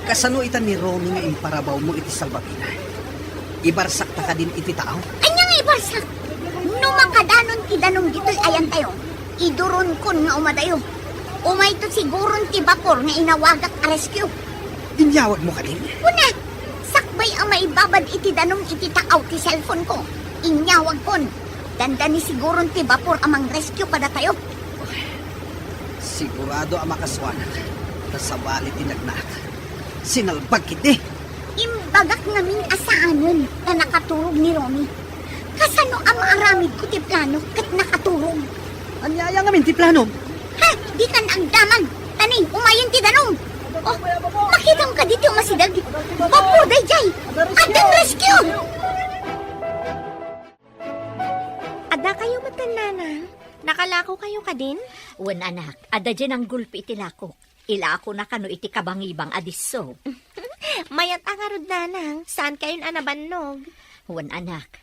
Kasano ita ni Romy nga imparabawmo iti salbabida? Ibarsakta kadin iti taaw? Ania nga ibarsak? No makadanon ti danum ditoy ayantayo, iduronkon nga umadayo. Umayto siguron ti bapor nga inawagak a rescue. Inyawagmo kadin? Kuna, sakbay a maibabad iti danum iti taaw ti cellphone ko, inyawagkon. Dandani siguron ti bapor a mang-rescue kadatayo. Sigurado a makasuanak, ta sabali ti nagnaak. Sinalbag ketdi. Imbagak ngamin a saanen ta nakaturog ni Romy. Kasano a maaramidko ti plano ket nakaturog? Ania aya ngamin ti planom? Ha! Dikan agdamag! Tani, umayen ti danum! Oh, makitam kadi ti umasideg? Bapor daydiay! Addan rescue! Addakayo metten, Nanang? Nakalakokayo kadin? Wen, anak, adda diay nanggulpi iti lakok. Ilakona kano iti kabangibang a disso. Mayat a ngarud, Nanang, saankayon a nabannog. Wen, anak,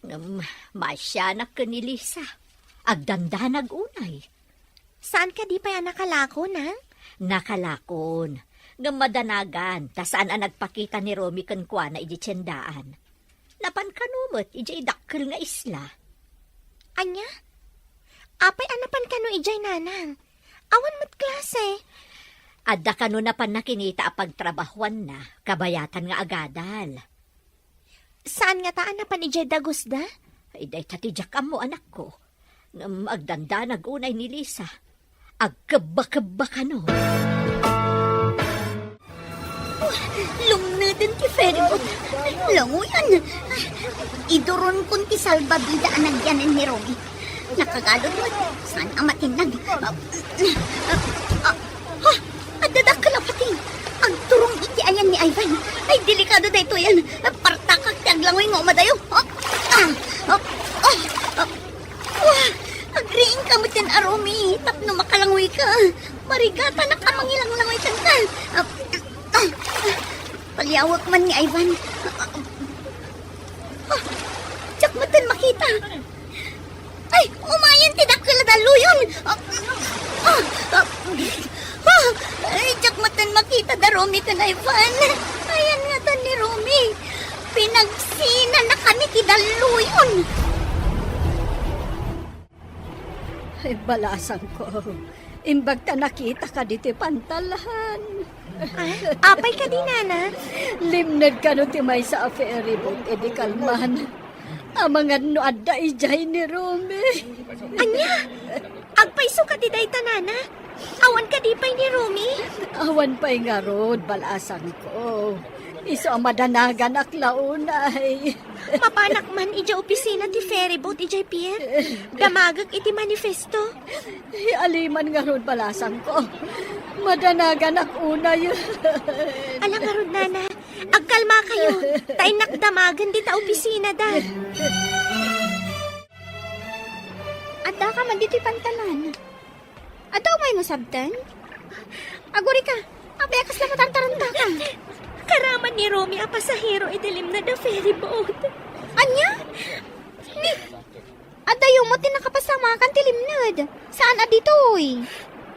ngem maasianak ken ni Lisa. Agdandanag unay. Saan kadi pay a nakalako, Nang? Nakalakon. Ngem madanagan, ta saan a nagpakita ni Romy kenkuana idiay tiendaan. Napan kano met idiay dakkel nga isla. Ania? Apay a napan kano idiay, Nanang? Awan met klase. Adda kano napan nakinita a pagtrabahoanna, kabayatan nga agadal. Saan ngata a napan idiay dagusda? Ay, dayta ti diak ammo, anakko. Ngem agdandanag unay ni Lisa. Agkebba-kebba kano. Oh, lumneden ti ferryboat. Langoyan. Iduronkon ti salbabida a nagyanen ni Romy. Nakagalud met. Saan a matinnag? Ah, ah, ah, ah, adda dakkel a pating. Agturong iti ayan ni Ivan. Ay, delikado daytoyen. Partakak ti aglangoy nga umadayo. Ah, ah, ah, ah, ah. Wah! Agriingka metten a Romy tapno makalangoyka. Marigatanak a mangilanglangoy kenka. Ah, ah, ah. Paliawek man ni Ivan. Ah, ah. Ah, diak metten makita. Ay, umayen ti dakkel a dalluyon. Ah, ah, ah. Ah, ay, diak metten makita da Romy ken Ivan. Ayan ngata ni Romy. Pinagsinanakami ti dalluyon. Ay, balasangko, imbag ta nakitaka ditoy pantalan. Ah, apay kadi, Nana? Limned kano ti maysa a ferryboat idi kalman. Amangan no adda idiay ni Romy. Ania? Agpayso kadi dayta, Nana? Awan kadi pay ni Romy? Awan pay ngarud, balasangko. Isu a madanaganak la unay. Mapanak man idiay opisina ti ferryboat idiay pier. Damagek iti manifesto. Aliman ngarud, balasangko. Madanaganak unay. Ala ngarud, Nana. Agkalmakayo. Ta innak damagen dita opisinada. Addaka man ditoy pantalan. Adda umaymo sabten? Agurika, apay a kasla matartarantaka? Karaman ni Romy a pasahero iti limned a ferryboat. Ania? Ni, addayo met ti nakapasamakan ti limned. Saan a ditoy?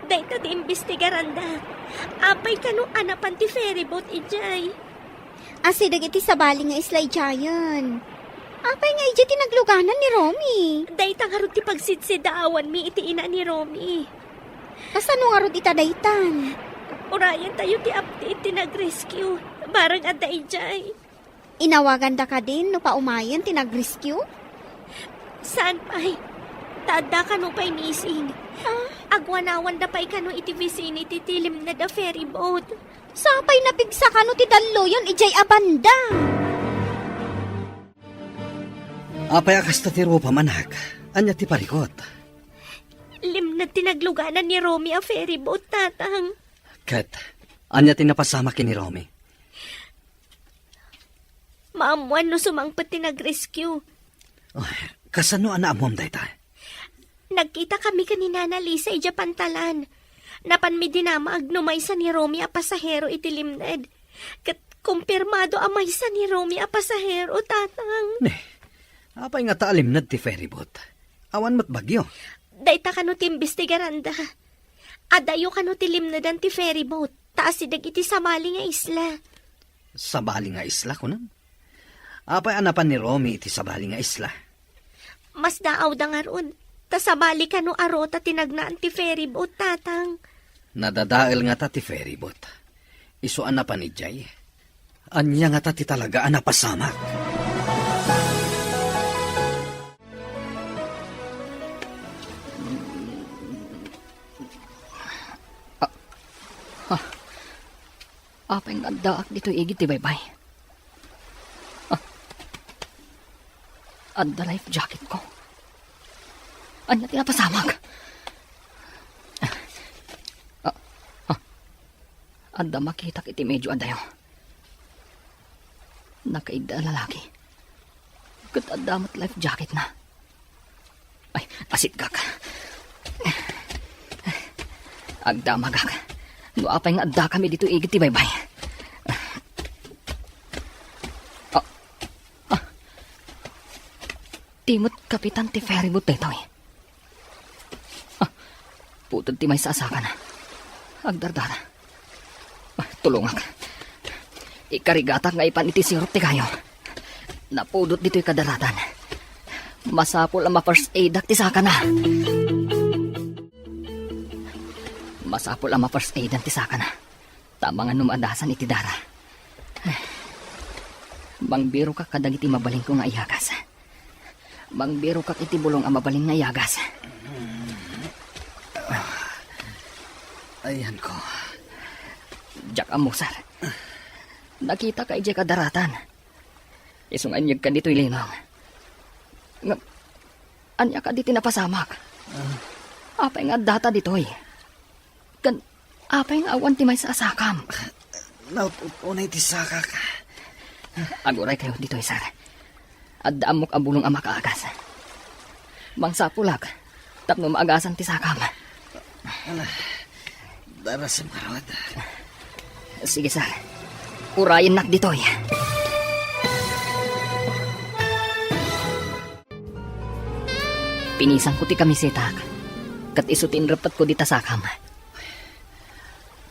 Dayta ti imbestigaranda. Apay kano a napan ti ferryboat idiay? Asideg iti sabali nga isla idiayen. Apay nga idiay ti nagluganan ni Romy? Dayta ngarud ti pagsidsidaawanmi iti ina ni Romy. Kasano ngarud ita daytan? Urayentayo ti update ti nag-rescue. Barang adda idiay. Inawaganda kadin no paumayen ti nag-rescue? Saan pay? Ta adda kano pay missing. Ah? Agwanawanda pay kano iti vicinity ti limned a ferryboat. Sapay napigsa kano ti dalluyon idiay a banda. Apay a kasta ti rupam, anak? Ania ti parikut? Limned ti nagluganan ni Romy a ferry boat, Tatang. Ket ania ti napasamak ken ni Romy? Maammoan no sumangpet ti nag-rescue. Ay, kasano a naammoam dayta? Nagkitakami ken ni Nana Lisa idiay pantalan. Napanmi dinamag no maysa ni Romy a pasahero iti limned. Ket kumpirmado a maysa ni Romy a pasahero, Tatang. Ne, apay ngata a limned ti ferry boat? Awan met bagyo. Dayta kano ti imbestigaranda. Adayo kano ti limnedan ti ferry boat, ta asideg iti sabali nga isla. Sabali nga isla, kunam? Apay a napan ni Romy iti sabali nga isla? Masdaawda ngarud, ta sabali kano a ruta ti nagnaan ti ferry boat, Tatang. Nadadael ngata ti ferry boat. Isu a napan idiay. Ania ngata ti talaga a napasamak? Ah, ah. Apay nga addaak ditoy igid ti baybay? Ah. Adda life jacket ko. Ania ti napasamak? Ah, ah. Adda makitak iti medio adayo. Nakaigda a lalaki. Ket adda met life jacketna. Ay, asiddek. Agdamagak. No apay nga addakami ditoy igid ti baybay. Ah, ah. Ti met kapitan ti ferry boat daytoy. Ah, pudot ti maysa a sakana. Agdardara. Ah, tulongak. Ikarigatak nga ipan iti sirup ti kayo. Napudot ditoy kadaratan. Masapul a ma-first aidak ti sakana. Masapul a ma-first aidan ti sakana. Ta amangan no maadasan iti dara. Mangbirokak kadagiti mabalinko nga iyagas. Mangbirokak iti bulong a mabalin nga iyagas. Ayanko. Diak ammo, sir. Nakitaka idiay kadaratan. Isu nga inyegka ditoy linong. Ngem, ania kadi ti napasamak? Ah. Apay nga addata ditoy? Ken apay nga awan ti maysa a sakam? Naut-ut unay ti sakak. Aguray kayo ditoy, sir. Adda ammok a bulong a makaagas. Mangsapulak tapno maagasan ti sakam. Ala, darasem ngarud. Sige, sir. Urayennak ditoy. Pinisanko ti kamisetak, ket isu ti inreppetko dita sakam.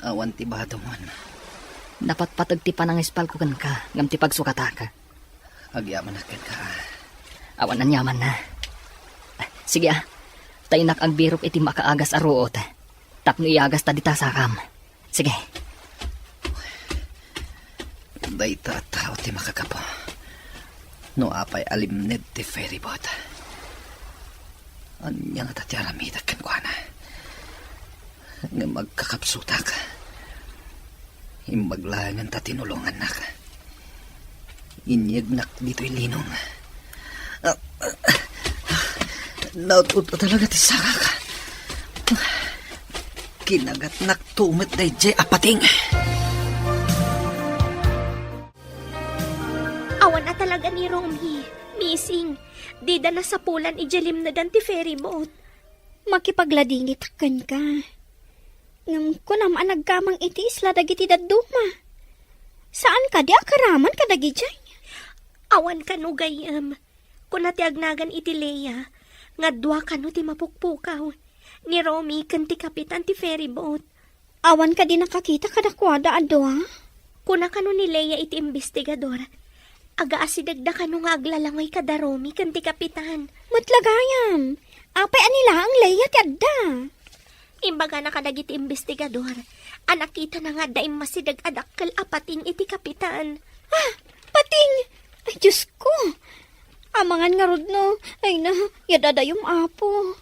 Awan ti bademon. Napatpateg ti panangispalko kenka ngem ti pagsukatak. Agyamanak kenka. Awan aniamanna. Sige, a. Ta innak agbirok iti makaagas a ruot tapno iyagasta dita sakam. Sige. Dayta a tao ti makagapu. No apay a limned ti ferry boat, ania ngata ti aramidek kenkuana? Ngem agkakapsutak. Imbag laengen ta tinulongannak. Inyegnak ditoy linong. Naut-ot talaga ti sakak. Kinagatnak to met daydiay a pating. Awan a talaga ni Romy. Missing. Dida nasapulan idiay limnedan ti ferry boat. Makipagladingitak kenka. Ngem kunam a nagkamang iti isla dagiti dadduma. Saan kadi a karaman kadagidiay? Awan kano gayyem. Kuna ti agnagan iti Lea, nga dua kano ti mapukpukaw, ni Romy ken ti kapitan ti ferry boat. Awan kadi nakakita kadakuada a dua? Kuna kano ni Lea iti imbestigador, agaasidegda kano nga aglalangoy kada Romy ken ti kapitan. Met la gayam, apay a ni laeng Lea ti adda? Imbagana kadagiti imbestigador a nakitana nga adda immasideg a dakkel a pating iti kapitan. Ah, pating! Ay, Diosko! Amangan ngarud no, ay na, yadadayom, Apo.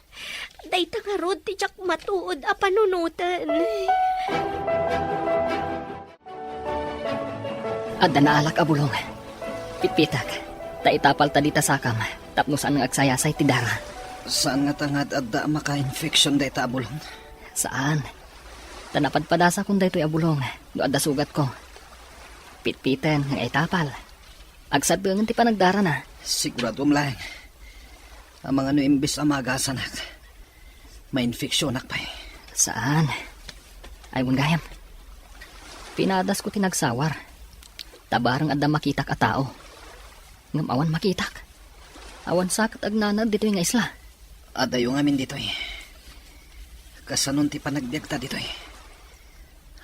Dayta ngarud ti diak matuod a panunoten. Adda naalak a bulong. Pitpitak, ta itapalta dita sakam, tapno saan nga agsayasay ti dara. Saan ngata nga ad-adda a maka-infection dayta a bulong? Saan. Ta napadpadasakon daytoy a bulong no adda sugatko. Pitpiten nga itapal. Agsaddengen ti panagdarana. Siguradoem laeng. Amangan no imbes a maagasanak, mainfeksionak pay. Saan. Ay, wen gayam. Pinadasko ti nagsawar. Ta bareng adda makitak a tao. Ngem awan makitak. Awan sa ket agnanaed ditoy nga isla. Adayo ngamin ditoy. Kasanon ti panagbiagta ditoy?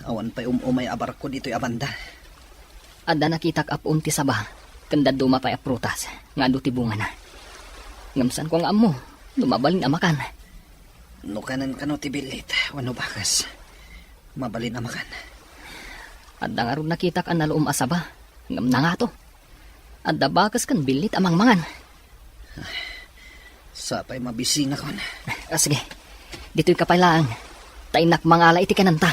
Awan pay um-umay a barko ditoy a banda. Adda nakitak a puon ti saba, ken dadduma pay a prutas nga adu ti bungana. Ngem saanko nga ammo no mabalin a makan. No kanen kano ti billit wenno bakes, mabalin a makan. Adda ngarud nakitak a naluom a saba, ngem nangato. Adda bakes ken billit a mangmangan. Sapay mabisinakon. Ah, sige. Ditoyka pay laeng. Ta innak mangala iti kanenta.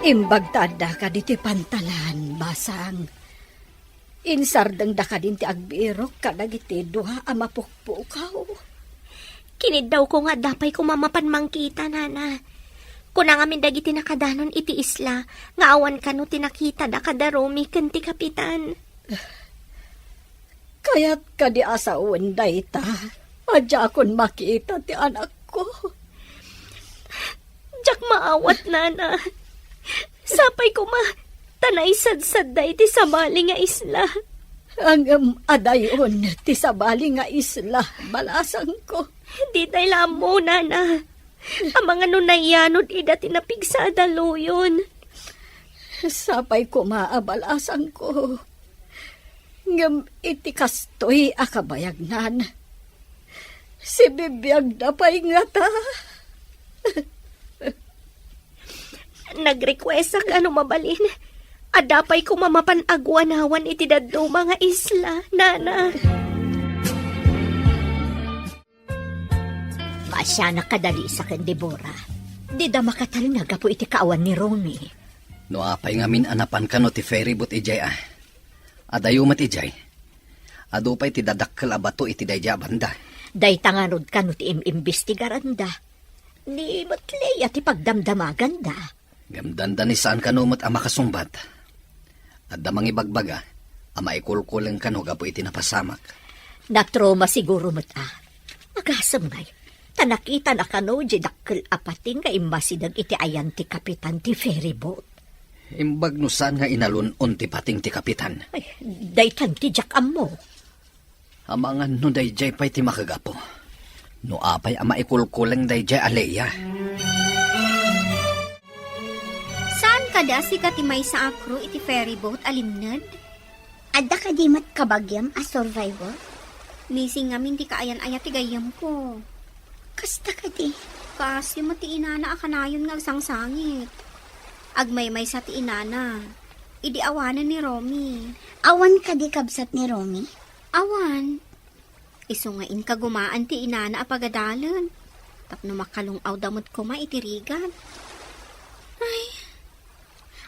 Imbag ta addaka ditoy pantalan, Basang. Insardengda kadin ti agbirok kadagiti dua a mapukpukaw. Kiniddawko nga adda pay koma mapan mangkita, Nana. Kuna ngamin dagiti nakadanon iti isla nga awan kano ti nakitada kada Romy ken ti kapitan. Kayat kadi a sawen dayta? Adiakon makita ti anakko. Diak maawat, Nana. Sapay koma, ta naisadsadda iti sabali nga isla. Ngem adayon ti sabali nga isla, balasangko. Ditay la ammo, Nana. Amangan no nayanod ida ti napigsa a daluyon. Sapay koma a balasangko. Ngem iti kastoy a kabayagnan, sibibiagda pay ngata. Nagrequestak a no mabalin, adda pay koma mapan aguanawan iti dadduma nga isla, Nana. Maasianak kadalisa ken Debora. Dida makatalna gapu iti kaawan ni Romy. No apay ngamin a napan kano ti ferry boat idiay a. Adayo met idiay. Adu pay ti dadakkel a bato iti daydiay a banda. Dayta ngarud kano ti im-imbestigaranda. Ni met Lea ti pagdamdamaganda. Ngem dandani saan kano met a makasungbat. Adda mangibagbaga a maikulkuleng kano gapu iti napasamak. Natroma siguro met a. Agasem ngay, ta nakitana kano di dakkel a pating nga immasideg iti ayan ti kapitan ti ferry boat. Imbag no saan nga inalun-on ti pating ti kapitan. Ay, daytan ti diak ammo. Amangan no daydiay pay ti makagapu. No apay a maikulkuleng daydiay a Lea. Saan kadi a sika ti maysa a crew iti ferry boat a limned? Adda kadi met kabagiam a survivor? Missing ngamin ti kaayan-ayat ti gayyemko. Kasta kadi? Kaasi met ti inana a kanayon nga agsangsangit. Agmaymaysa ti inana idi awanen ni Romy. Awan kadi kabsat ni Romy? Awan. Isu nga inkagumaan ti inana a pagadalen tapno makalung-awda met koma iti rigat. Ay,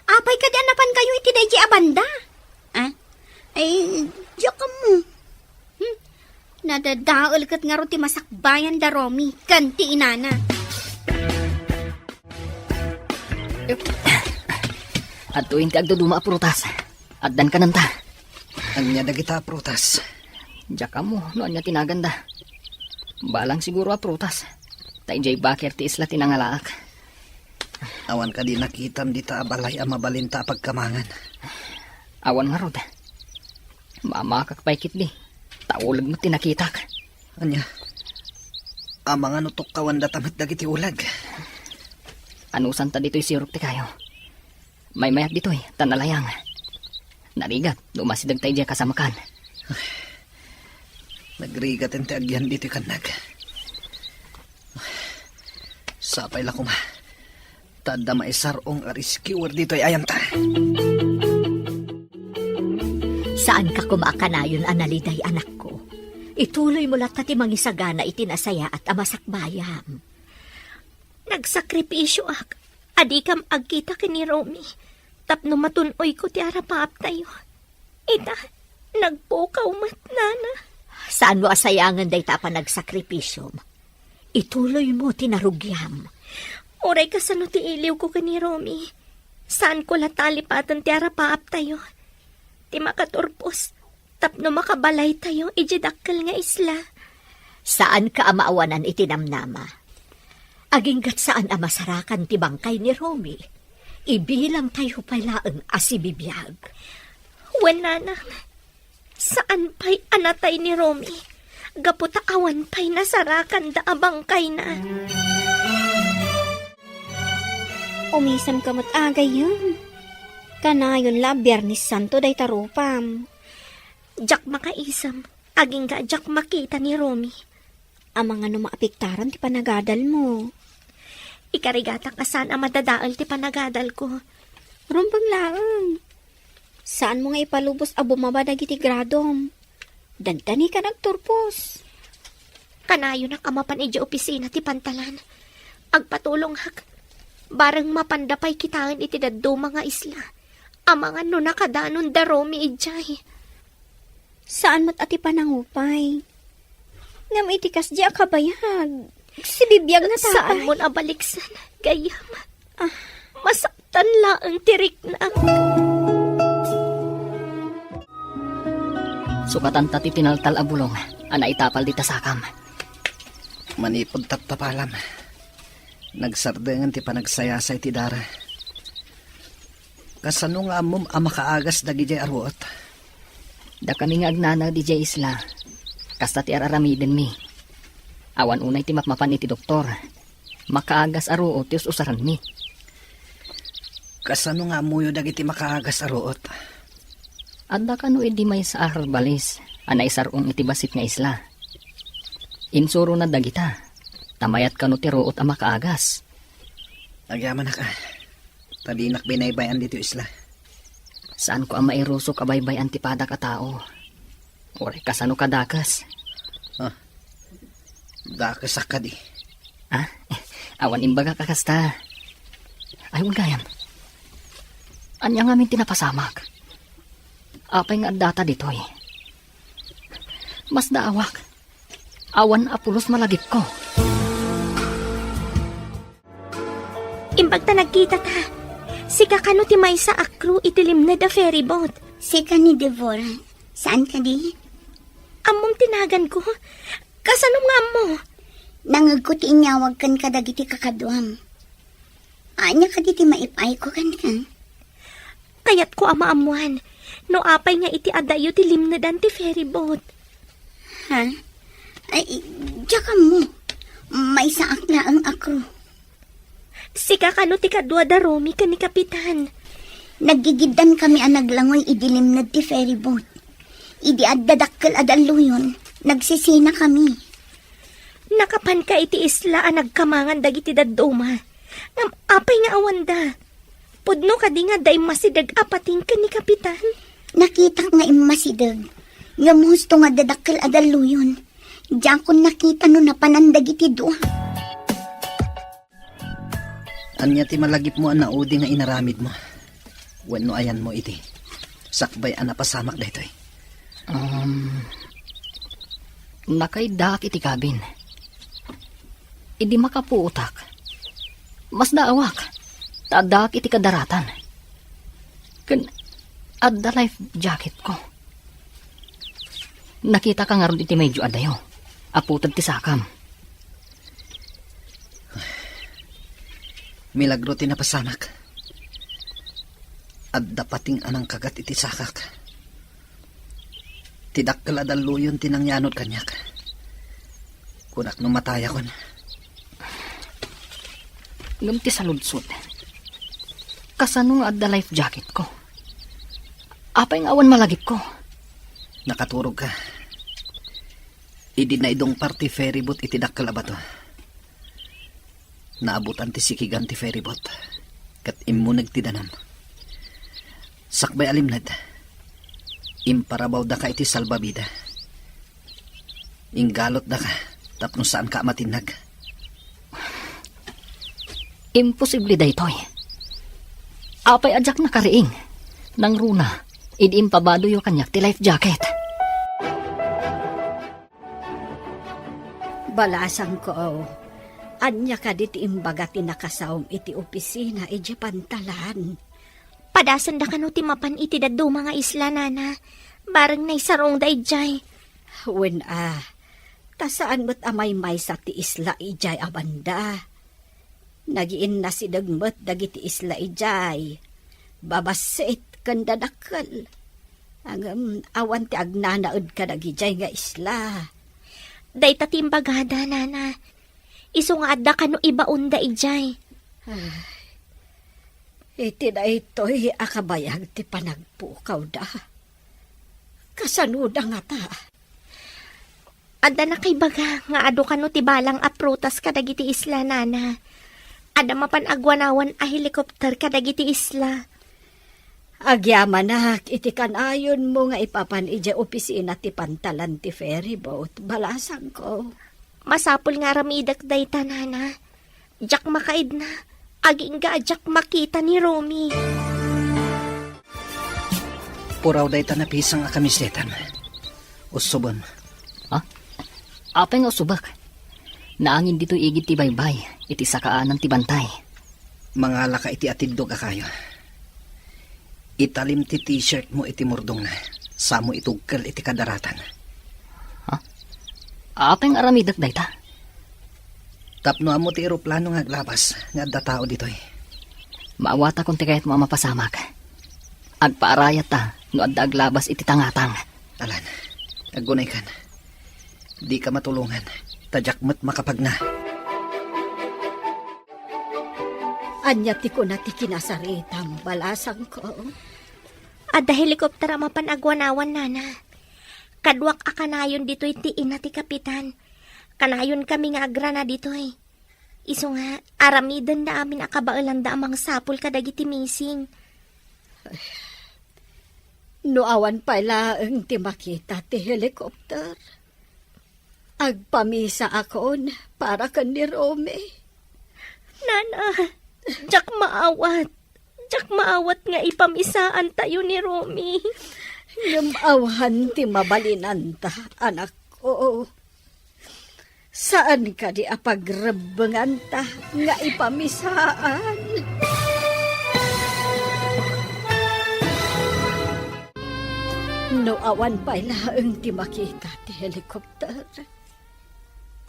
apay kadi a napankayo iti daydiay a banda? Ah? Ay, diak ammo. Hmm. Nadadael ket ngarud ti masakbayan da Romy ken ti inana. Adtoyen ti agduduma a prutas. Addan kanenta. Ania dagita a prutas? Diak ammo no ania ti naganda. Balang siguro a prutas. Ta idiay baker ti isla ti nangalaak. Awan kadi nakitam dita a balay a mabalinta a pagkamangan? Awan ngarud. Mamakak pay ketdi. Ta uleg met ti nakitak. Ania? Amangan no tukkawandata met dagiti uleg? Anusanta ditoy sirok ti kayo? Maymayat ditoy, ta nalayang. Narigat no umasideg ta idiay kasamakan. Nagrigaten ti agyan ditoy kannag. Sapay la koma. Ta adda maisar-ong a rescuer ditoy ayanta. Saanka koma a kanayon a naliday, anakko. Ituloymo latta ti mangisagana iti nasayaat a masakbayam. Nagsakripisioak a dikam agkita ken ni Romy tapno matun-oyko ti arapaaptayo. Ita, Nagpukaw met, Nana. Saanmo a sayangen dayta a panagsakripisyom? Ituloymo ti narugiam. Uray kasano ti iliwko ken ni Romy, saanko la talipaten ti arapaaptayo. Ti makaturpos tapno makabalaytayo idiay dakkel nga isla. Saanka a maawanan iti namnama. Agingga't saan a masarakan ti bangkay ni Romy. Ibilangtayo pay laeng a sibibiag. Wen, Nanang, saan pay a natay ni Romy gapu ta awan pay nasarakanda a bangkayna. Umisemka met, gayyem. Kanayon la a Biernes Santo dayta rupam. Diak makaisem, agingga a diak makita ni Romy. Amangan no maapektaran ti panagadalmo. Ikarigatak a saan a madadael ti panagadalko. Rumbeng laeng. Saanmo nga ipalubos a bumaba dagiti gradom. Dandanika nagturpos. Kanayonak a mapan idiay opisina ti pantalan. Agpatulongak. Bareng mapanda pay kitaen iti dadduma nga isla. Amangan no nakadanon da Romy idiay. Saan met a ti panangupay. Ngem iti kasdi a kabayag, sibibiag nga taay. Saanmon a baliksen, gayyem. Ah. Masaktan laeng ti riknak. Sukatanta ti tinaltal a bulong a naitapal dita sakam. Manipud taptapalam, nagsardengen ti panagsayasay ti dara. Kasano nga ammom a makaagas dagidiay a ruot? Dakami nga agnanaed idiay isla, kasta ti ar-aramidenmi. Awan unay ti mapmapan iti doktor. Makaagas a ruot ti us-usaranmi. Kasano nga ammoyo dagiti makaagas a ruot? Adda kano idi maysa a herbalist a naisar-ong iti bassit nga isla. Insurona dagita, ta mayat kano ti ruot a makaagas. Agyamanak, a. Ta dinak binaybay-an ditoy isla. Saanko a mairusok a baybay-an ti padak a tao. Uray kasano kadakes. Ah, dakesak kadi? Ah, awan imbagak a kasta. Ay, wen gayam. Ania ngamin ti napasamak? Apay nga addata ditoy? Masdaawak. Awan a pulos malagipko. Imbag ta nagkitata, sika kano ti maysa a crew iti limned a ferryboat? Sika ni Deborah. Saan kadi? Ammom ti naganko? Kasano nga ammo? Nangegko ti inyawag ken kadagiti kakaduam. Ania kadi ti maipayko kenka? Kayatko a maammuan no apay nga iti addayo ti limnedan ti ferryboat. Ha? Ay, diak ammo. Maysaak laeng a crew. Sika kano ti kadua da Romy ken ni Kapitan? Naggigiddan kami a naglangoy idi limned ti ferryboat. Idi adda dakkel a dalluyon, nagsisina kami. Nakapanka iti isla a nagkamangan dagiti dadduma. Ngem apay nga awanda? Pudno kadi nga adda immasideg a pating ken ni Kapitan? Nakitak nga immasideg. Ngem husto nga adda dakkel a dalluyon. Diakon nakita no napanan dagiti dua. Ania ti malagipmo a naudi nga inaramidmo? Wenno ayanmo iti sakbay a napasamak daytoy? Um, nakaiddaak iti kabin. Idi makapuotak, masdaawak, ta addaak iti kadaratan. Ken adda life jacketko. Nakitaka ngarud iti medyo adayo, a puted ti sakam. Milagro ti napasamak. Adda pating a nangkagat iti sakak. Ti dakkel a dalluyon ti nangyanod kaniak. Kunak no matayakon. Ngem ti saludsod, kasano nga adda life jacketko? Apay nga awan malagipko? Nakaturogka. Idi naidungpar ti ferryboat iti dakkel a bato, naabutan ti sikigan ti ferryboat, ket immuneg ti danum. Sakbay a limned, imparabawdaka iti salbabida. Inggalutdaka tapno saanka a matinnag. Imposible daytoy. Apay a diak nakariing? Nangruna, Idi impabadoyo kaniak ti life jacket. Balasangko, ania kadi ti imbaga ti nakasaom iti opisina idiay pantalan? Padasenda kano ti mapan iti dadduma nga isla, nana. Bareng naisarungda idiay. Wen a, ta saan met a maymaysa ti isla idiay a banda. Nagiinnasideg met dagiti isla idiay. Babassit ken dadakkel. Ngem awan ti agnanaed kadagidiay nga isla. Dayta ti imbagada, nana. Isu nga adda kano ibaonda idiay. Ay, iti daytoy a kabayag ti panagpukawda. Kasanoda ngata? Adda nakaibaga nga adu kano ti balang a prutas kadagiti isla, nana. Adda mapan aguanawan a helikopter kadagiti isla. Agyamanak iti kanayonmo nga ipapan idiay opisina ti pantalan ti ferryboat, balasangko. Masapul nga aramidek dayta, nana. Diak makaidna. Agingga a diak makita ni Romy. Puraw dayta napisang a kamisetam. Usubem. Ha? Apay nga usubek? Naangin ditoy igid ti baybay, iti sakaanan ti bantay. Mangalaka iti atiddog a kayo. Italim ti t-shirt mo iti murdongna, samo itugkel iti kadaratan. Ha? Apay nga aramidek dayta? Tapno ammo ti eroplano nga aglabas nga adda tao ditoy. Maawatakon ti kayatmo a mapasamak. Agpaarayatta no adda aglabas iti tangatang. Alan, aggunaykan. Dika matulongan, ta diak met makapagna. Ania ti kuna ti kinasaritam, balasangko? Adda helikopter a mapan aguanawan, nana. Kaduak a kanayon ditoy ti ina ti kapitan. Kanayonkami nga agrana ditoy. Isu nga, aramidenda amin a kabaelanda a mangsapul kadagiti missing. No awan pay laeng ti makita ti helikopter, agpamisaakon para ken ni Romy. Nana, diak maawat. Diak maawat nga ipamisaantayo ni Romy. Ngem awan ti mabalinanta, anakko. Saan kadi a pagrebbenganta nga ipamisaan? No awan pay laeng ti makita ti helikopter,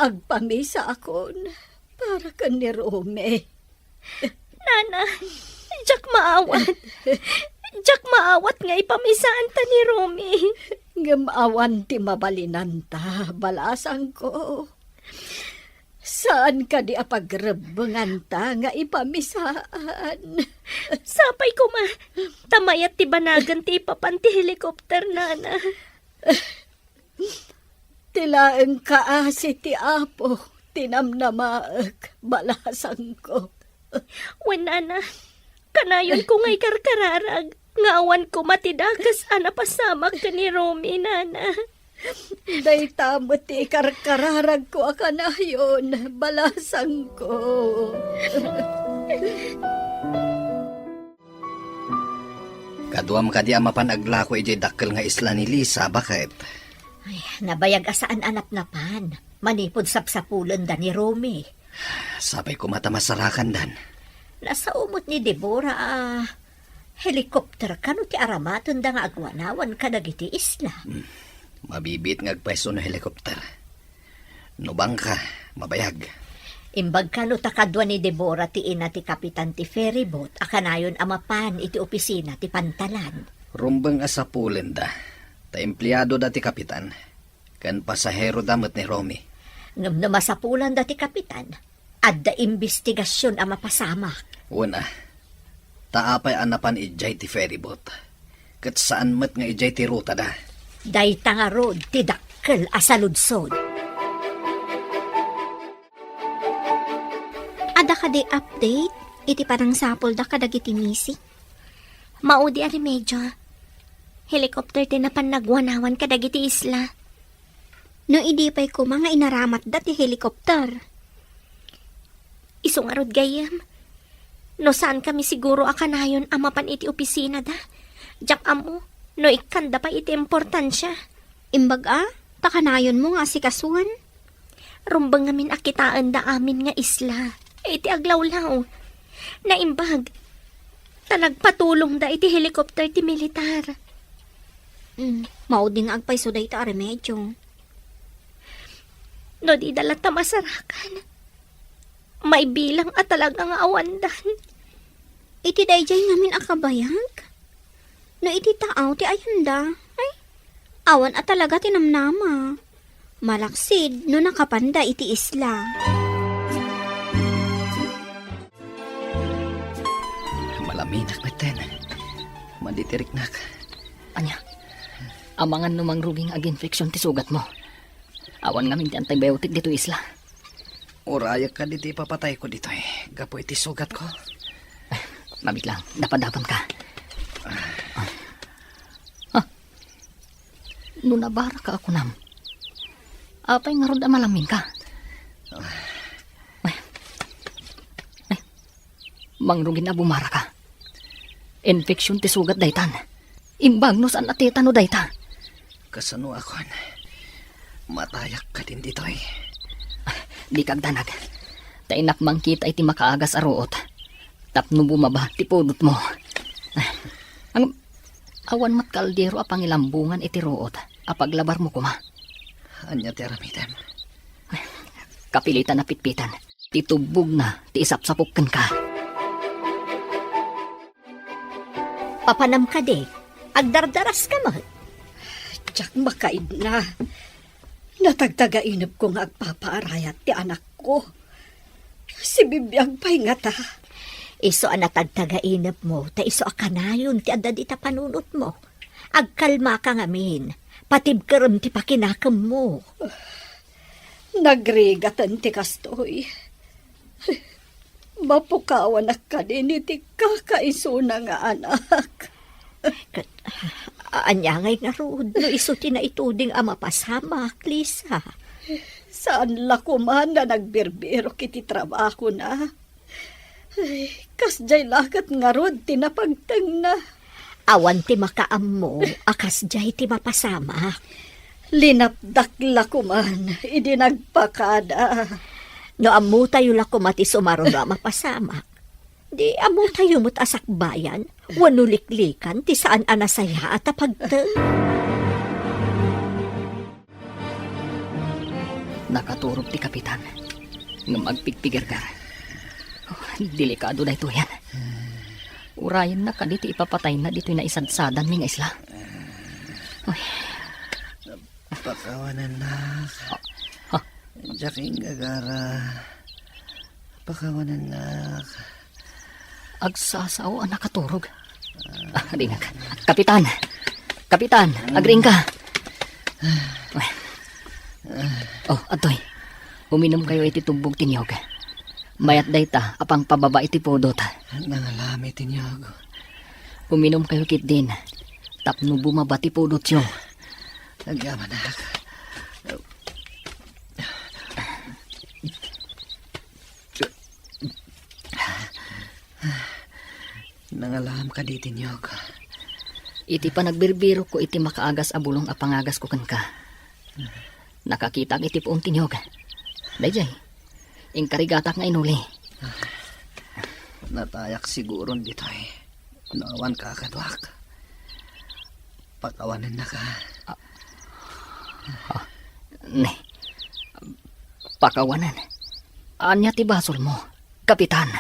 agpamisaakon para ken ni Romy. Nana, diak maawat. Diak maawat nga ipamisaanta ni Romy. Ngem awan ti mabalinanta, balasangko. Saan kadi a pagrebbenganta nga ipamisaan? Sapay koma, ta mayat ti banagen ti ipapan ti helikopter, nana. Ti laeng kaasi ti Apo ti namnamaek, balasangko. Wen, nana, kanayonko nga ikarkararag nga awan koma ti dakes a napasamak ken ni Romy, nana. Dayta met ti ikarkararagko a kanayon, balasangko. Kaduam kadi a mapan aglako idiay dakkel nga isla ni Lisa, baket? Ay, nabayag a saan a napnapan. Manipud sapsapulenda ni Romy. Sapay koma ta masarakandan. Nasao met ni Deborah a helikopter kano ti aramatenda nga aguanawan kadagiti isla. Hmm. Mabibiit nga agpayso no helikopter. No bangka, mabayag. Imbag kano ta kadua ni Deborah ti ina ti kapitan ti ferryboat a kanayon a mapan iti opisina ti pantalan. Rumbeng a sapulenda, ta empleadoda ti kapitan, ken pasaheroda met ni Romy. Ngem no masapulanda ti kapitan, adda imbestigasion a mapasamak. Wen a, ta apay a napan idiay ti ferryboat, ket saan met nga idiay ti rutada. Dayta ngarud ti dakkel a saludsod. Adda kadi update iti panangsapulda kadagiti missing? Maudi a remedio. Helikopter ti napan naguanawan kadagiti isla. No idi pay koma nga inaramatda ti helikopter. Isu ngarud gayyem, no saankami siguro a kanayon a mapan iti opisinada, diak ammo. No ikkanda pay iti importansia. Imbag a, ta kanayonmo nga asikasuen. Rumbeng ngamin a kitaenda amin nga isla iti aglawlaw. Naimbag, ta nagpatulongda iti helicopter ti militar. Mm, maudi nga agpayso dayta a remedio. No dida latta masarakan, maibilang a talaga nga awandan. Iti daydiay ngamin a kabayag? No iti taaw ti ayanda, ay, awan a talaga ti namnama. Malaksid no nakapanda iti isla. Malaminak metten. Maditiriknak. Ania? Amangan no mangrugi nga aginfection ti sugatmo. Awan ngamin ti antibiotic ditoy isla. Urayek kadi ti ipapatayko ditoy gapu iti sugatko. Mabiit lang, dapadapanka. Ah. No nabaraka a kunam, apay ngarud a malaminka? Ay. Ay. Mangrugin a bumaraka. Infection ti sugat daytan. Imbag no saan a tetano dayta. Kasano a kuan? Matayak kadin ditoy. Dika agdanag. Ta innak mangkita iti makaagas a ruot tapno bumaba ti pudotmo. Ang awan met kaldero a pangilambongan iti ruot a paglabarmo koma. Ania ti aramidem? Kapilitan a pitpitan ti tubbogna ti isapsapok kenka. Papanam kadi, agdardaraska met? Diak makaidna. Natagtagainepko nga agpapaarayat ti anakko. Sibibiag pay ngata. Isu a natagtagainepmo, ta isu a kanayon ti adda dita panunotmo. Agkalmaka ngamin, patibkerem ti pakinakemmo. Nagrigaten ti kastoy. Mapukawanak kadin iti kakaisuna nga anak. Ket, ania ngay ngarud no isu ti naituding a mapasamak, Lisa? Saan la koman a nagbirbirok iti trabahona. Ay, kasdiay la ket ngarud ti napagtengna. Awan ti makaammo a kasdiay ti mapasamak. Linapdak la koman idi nagpakada. No ammotayo la koma ti sumaruno a mapasamak, di ammotayo met a sakbayan wenno liklikan ti saan a nasayaat a pagteng. Nakaturog ti kapitan ngem agpigpigerger. Oh, delikado daytoyen. Urayenna kadi ti ipapatayna ditoy naisadsadanmi nga isla. Ay. Pakawanennak. Ha? Diak inggagara. Pakawanennak. Agsasao a nakaturog. Ah, ringan. Kapitan! Kapitan! Agriingka! Oh, adtoy. Uminumkayo iti tubbog ti niyog. Mayat dayta a pangpababa iti pudot. Nangalami ti niyog. Uminumkayo ketdin tapno bumaba ti pudotyo. Agyamanak. Nangalam kadi ti niyog. Iti panagbirbirokko iti makaagas a bulong a pangagasko kenka, nakakitaak iti puon ti niyog. Daydiay, inkarigatak nga inuli. Natayak siguron ditoy no awan kakaduak. Pakawanennaka. Ah, ah, ne. Pakawanen. Ania ti basolmo, Kapitan?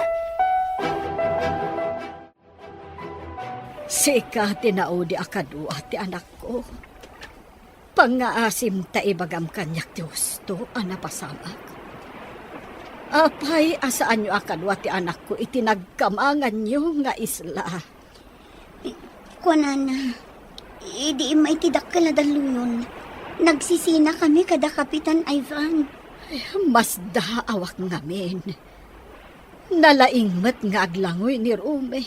Sika ti naudi a kadua ti anakko. Pangngaasim ta ibagam kaniak ti husto a napasamak. Apay a saanyo a kadua ti anakko iti nagkamanganyo nga isla? Kuanana, idi immay ti dakkel a dalluyon, nagsisinakami kada Kapitan Ivan. Masdaawak ngamin. Nalaing met nga aglangoy ni Rome.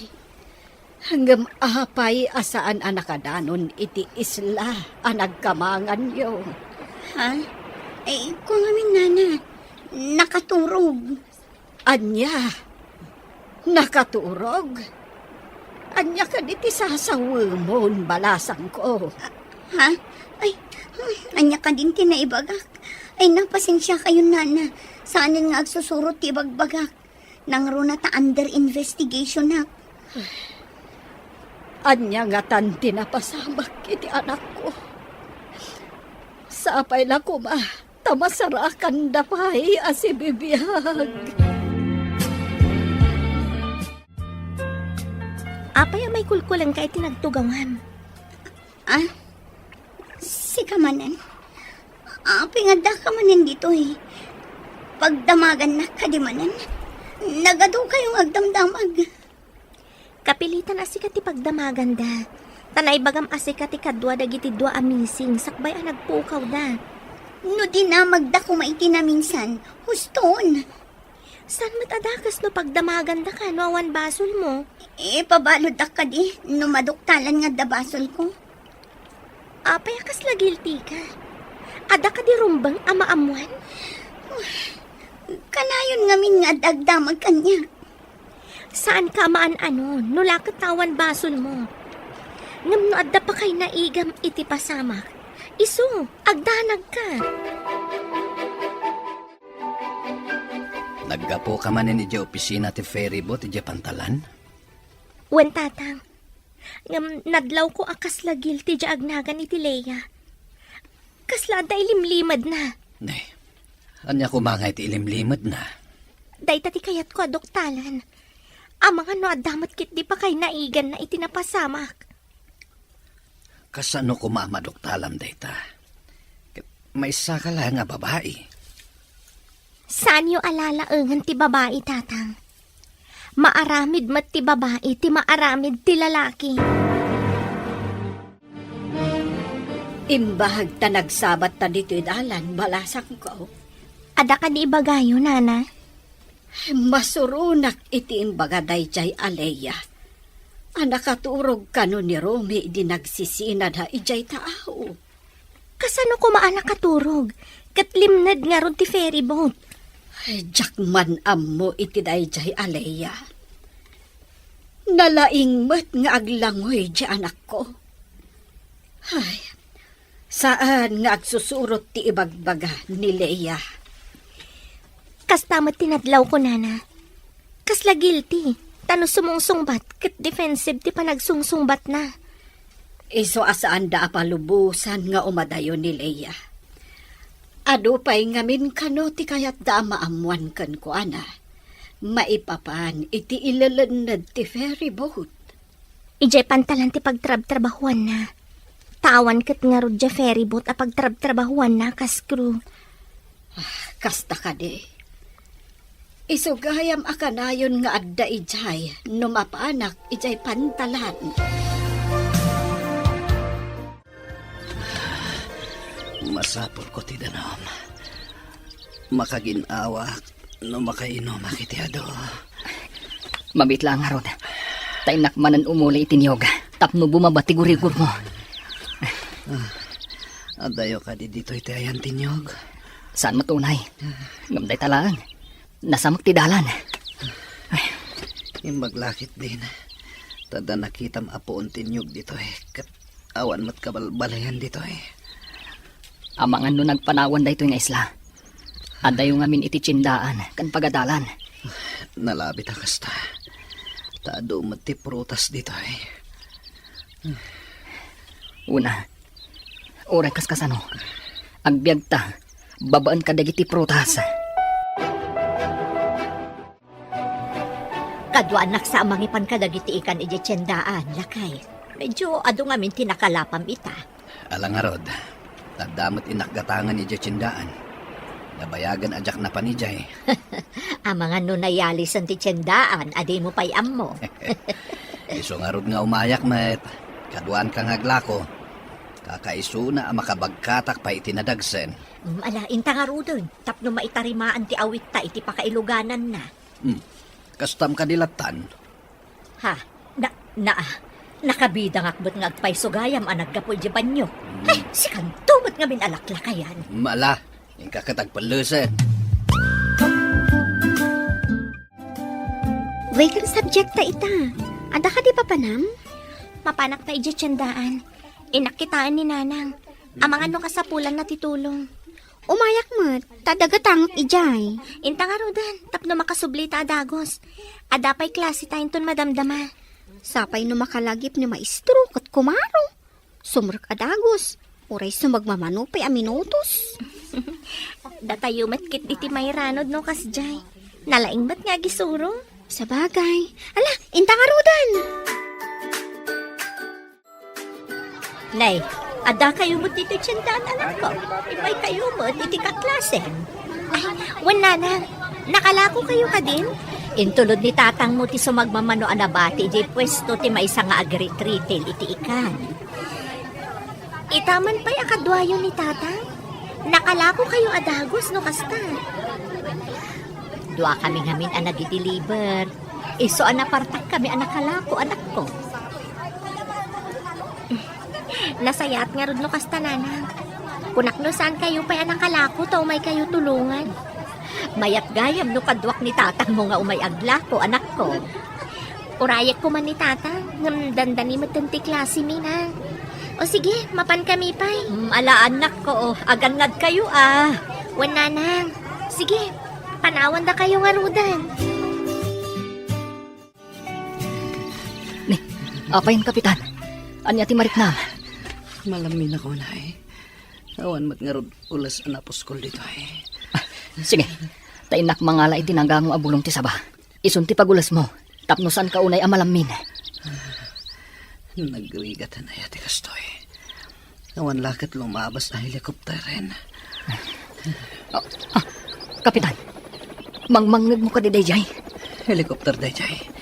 Ngem apay a saan a nakadanon iti isla a nagkamanganyo? Ha? Ay, kua ngamin, nana, nakaturog. Ania? Nakaturog? Ania kadi ti sasawemon, balasangko? Ha? Ay, ania kadin ti naibagak? Ay, napasensiakayon, nana. Saanen nga agsusurot ti ibagbagak. Nangruna ta under investigationak. Ania ngatan ti napasamak iti anakko? Sapay la koma ta masarakanda pay a sibibiag. Apay a maikulkulengka iti nagtugawam? Ah, sika manen? Apay nga addaka manen ditoy? Pagdamagannak kadi manen? Nagadukayo nga agdamdamag. Kapilitan a sika ti pagdamaganda. Ta naibagam a sika ti kadua dagiti dua a missing sakbay a nagpukawda. No dinamagda koma iti naminsan, huston. Saan met a dakes no pagdamagandaka no awan basolmo? Ipabaluddak kadi no maduktalan nga adda basolko? Apay a kasla guilty ka? Adda kadi rumbeng a maammuan? Kanayon ngamin nga adda agdamag kaniak. Saanka a maan-ano no la ket awan basolmo. Ngem no adda pakainaigam iti pasamak, isu, agdanagka. Naggapuka manen idiay opisina ti ferry boat idiay pantalan? Wen, Tatang. Ngem nadlawko a kasla guilty diay agnagan iti Lea. Kasla adda ilimlimedna. Ne, ania koma nga iti ilimlimedna? Dayta ti kayatko a duktalan. Amangan no adda met ketdi pakainaiganna iti napasamak. Kasano koma a maduktalam dayta? Ket maysa ka laeng a babai. Saanyo a lalaengen ti babai, Tatang. Maaramid met ti babai ti maaramid ti lalaki. Imbag ta nagsabatta ditoy dalan, balasangko. Adda kadi ibagayo, Nana? Masuronak iti imbaga daydiay a Lea a nakaturog kano ni Romy idi nagsisinada idiay taaw. Kasano koma a nakaturog? Ket limned ngarud ti ferry boat. Ay, diak man ammo iti daydiay a Lea. Nalaing met nga aglangoy ti anakko. Ay, saan nga agsusurot ti ibagbaga ni Lea. Kasta met ti nadlawko, Nana. Kasla guilty, ta no sumungsungbat ket defensive ti panagsungsungbatna. Isu a saanda a palubosan nga umadayo ni Lea. Adu pay ngamin kano ti kayatda a maammuan kenkuana, maipapan iti ilelenned ti ferry boat. Idiay pantalan ti pagtrabtrabahuanna. Ta awan ket ngarud diay ferry boat a pagtrabtrabahuanna kas crew. Ah, kasta kadi. Isu gayam a kanayon nga adda idiay no mapanak idiay pantalan. Masapulko ti danum. Makagin-awak no makainomak iti adu. Mabiit la ngarud. Ta innak manen umuli iti niyog tapno bumaba ti gurigurmo. Ah, adayo kadi ditoy ti ayan ti niyog? Saan met unay. Ngem dayta laeng. Nasamak ti dalan. Imbag la ketdin. Ta adda nakitam a puon ti niyog ditoy, ket awan met kabalbaliyan ditoy. Amangan no nagpanawan daytoy nga isla. Adayo ngamin iti tiendaan ken pagadalan. Nalabit a kasta. Ta adu met ti prutas ditoy. Una, uray kaskasano, agbiagta babaen kadagiti prutas. Kaduanak sa a mangipan kadagiti ikan idiay tiendaan, lakay. Medyo adu ngamin ti nakalapam ita. Ala ngarud, adda met innak gatangen idiay tiendaan. Nabayagen a diak napan idiay. Amangan no nayalisen ti tiendaan a dimo pay ammo. Isu ngarud nga umayak met, kaduanka nga aglako. Kakaisuna a makabagkatak pay iti nadagsen. Mm, ala, inta ngaruden, tapno maitarimaan ti awitta iti pakailugananna. Hmm. Kastam kadi lattan? Ha? Na, na, nakabidangak met nga agpayso gayam a naggapu idiay banio. Hmm. Ay, sikanto met ngamin a laklakayan. Mala, inka ket agpellesen. Weekend subject ta ita. Adda kadi papanam? Mapanak ta idiay tiendaan. Innak kitaen ni Nanang. Amangan no kasapulanna ti tulong. Umayak met, ta adda gatangek idiay. Inta ngaruden, tapno makasubli ta a dagus. Adda pay klase ta inton madamdama. Sapay no makalagip ni maestro ket kumaro. Sumrek a dagus, uray sumagmamano pay a minutos. Datayo met ket iti mairanod no kasdiay. Nalaing met nga agisuro. Sabagay. Ala, inta ngaruden! Nay, adda kayo met ditoy tiendaan, anakko? Imbay kayo met iti kaklasem. Ay, wen, Nanang. Nakalako kayo kadin? Intulod ni tatangmo ti sumagmamano a nabati idiay puesto ti maysa nga agri-retail iti ikan. Ita man pay a kaduayo ni Tatang? Nakalako kayo a dagus no kasta. Dua kami ngamin a nagideliver. Isu a napartak kami a nakalako, anakko. Nasayaat ngarud no kasta, Nanang. Kunak no saan kayo pay a nakalako ta umay kayo tulongan. Mayat gayam no kaduak ni tatangmo nga umay aglako, anakko. Urayek koma ni Tatang, ngem dandani metten ti klasemi, Nang. O sige, mapan kami pay. Mm, ala, anakko, o, agannad kayo, a. Wen, Nanang. Sige, panawanda kayo ngaruden. Ni, apayen, Kapitan? Ania ti mariknam? Malamminak unay. Awan met ngarud ules a napuskol ditoy. Ah, sige. Ta innak mangala iti nagango a bulong ti saba. Isun ti pagulesmo, tapno saanka unay a malammin. Nagrigat unay a ti kastoy. Awan la ket lumabas a helikopteren. Ah, ah, Kapitan, mangmangngegmo kadi daydiay? Helikopter daydiay.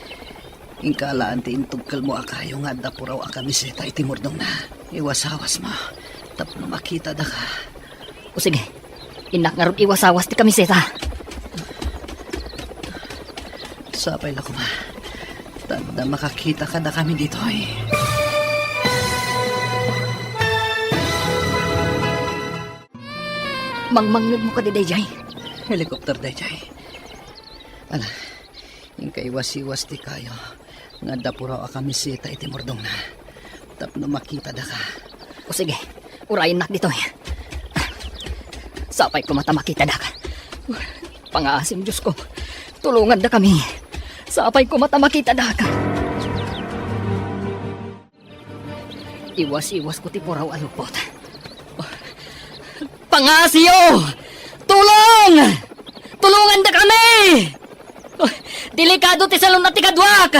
Inkalaan ti intugkelmo a kayo nga adda puraw a kamiseta iti murdongna. Iwasawasmo tapno makitada ka. O sige, innak ngarud iwasawas ti kamiseta. Sapay la koma. Ta adda makakita kadakami ditoy. Mangmangngegmo kadi daydiay? Helikopter daydiay. Ala, inkaiwasiwas ti kayo nga adda puraw a kamiseta iti murdongna. Tapno makitada ka. O sige, urayennak ditoy. Sapay koma ta makitadak. Pangaasim, Diosko. Tulonganda kami. Sapay koma ta makitadak. Iwas-iwas ko ti puraw a lupot. Pangaasiyo! Tulong! Tulonganda kami! Delikado ti salunat ti kaduak!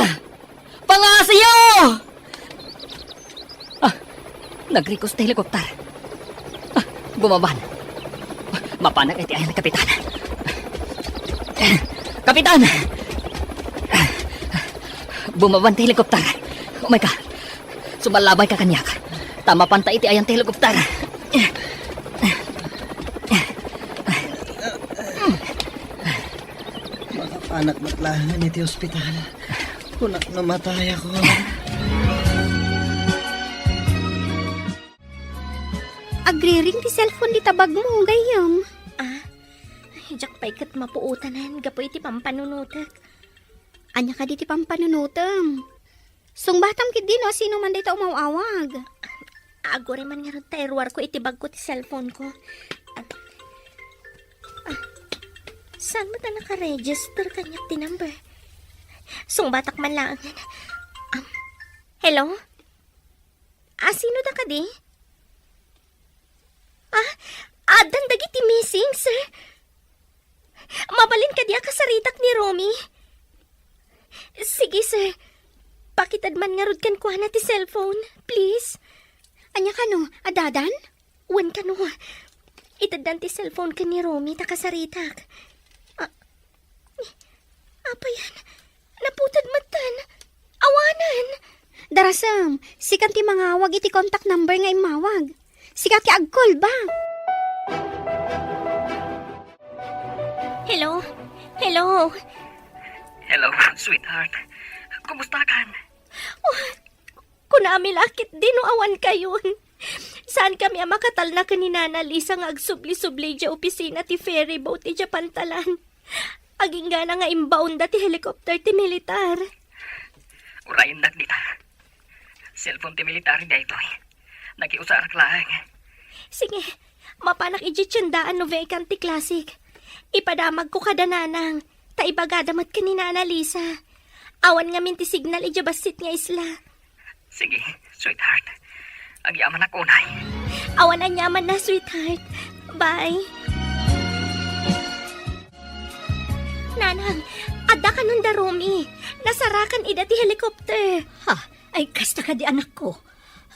Pangaasiyo! Ah, nagrikos ti helikopter. Ah, bumaban. Mapanak iti ayan, Kapitan. Kapitan! Bumaban ti helikopter. Umay ka. Sumallabay ka kaniak. Ta mapanta iti ayan ti helikopter. Makapanak met laengen iti ospital. Kunak no matayakon. Agriring ti cellphone ti tabagmo, gayyem. Ah, diak pay ket mapuotanan gapu iti pampanunotek. Ania kadi ti pampanunotem? Sungbatam ketdi no asino man dayta umaw-awag. Aguray man ngarud ta iruarko iti bagko ti cellphone ko. Ah, ah, saan met a nakaregister kaniak ti number? Sungbatak man laengen. Um, hello? Asino da kadi? Ah, addan dagiti missing, sir? Mabalin kadi a kasaritak ni Romy? Sige, sir. Pakitad man ngarud kenkuana ti cellphone, please. Ania kano, addadan? Wen kano, iteddan ti cellphone ken ni Romy ta kasaritak. Ah, apayan, naputad metten. Awanen. Darasem, sikan ti mangawag iti contact number nga immawag. Sika ti agcall back. Hello? Hello? Hello, sweetheart. Kumusta kan? Oh, kunami la ketdi no awan kayon. Saan kami a makatalna ken ni Nana Lisa nga agsubli-subli idiay opisina ti ferry boat idiay pantalan. Aginggana nga imbaonda ti helicopter ti militar. Urayennak dita. Cellphone ti military daytoy. Nakiusarak laeng. Sige, mapanak idiay tiendaan no vacant ti classic. Ipadamagko kada nanang, ta ibagada met ken ni Nana Lisa. Awan ngamin ti signal idiay bassit nga isla. Sige, sweetheart. Agyamanak unay. Awan aniamanna, sweetheart. Bye. Nanang, adda kanon da Romy. Nasarakan ida ti helicopter. Ha? Ay, kasta kadi, anakko.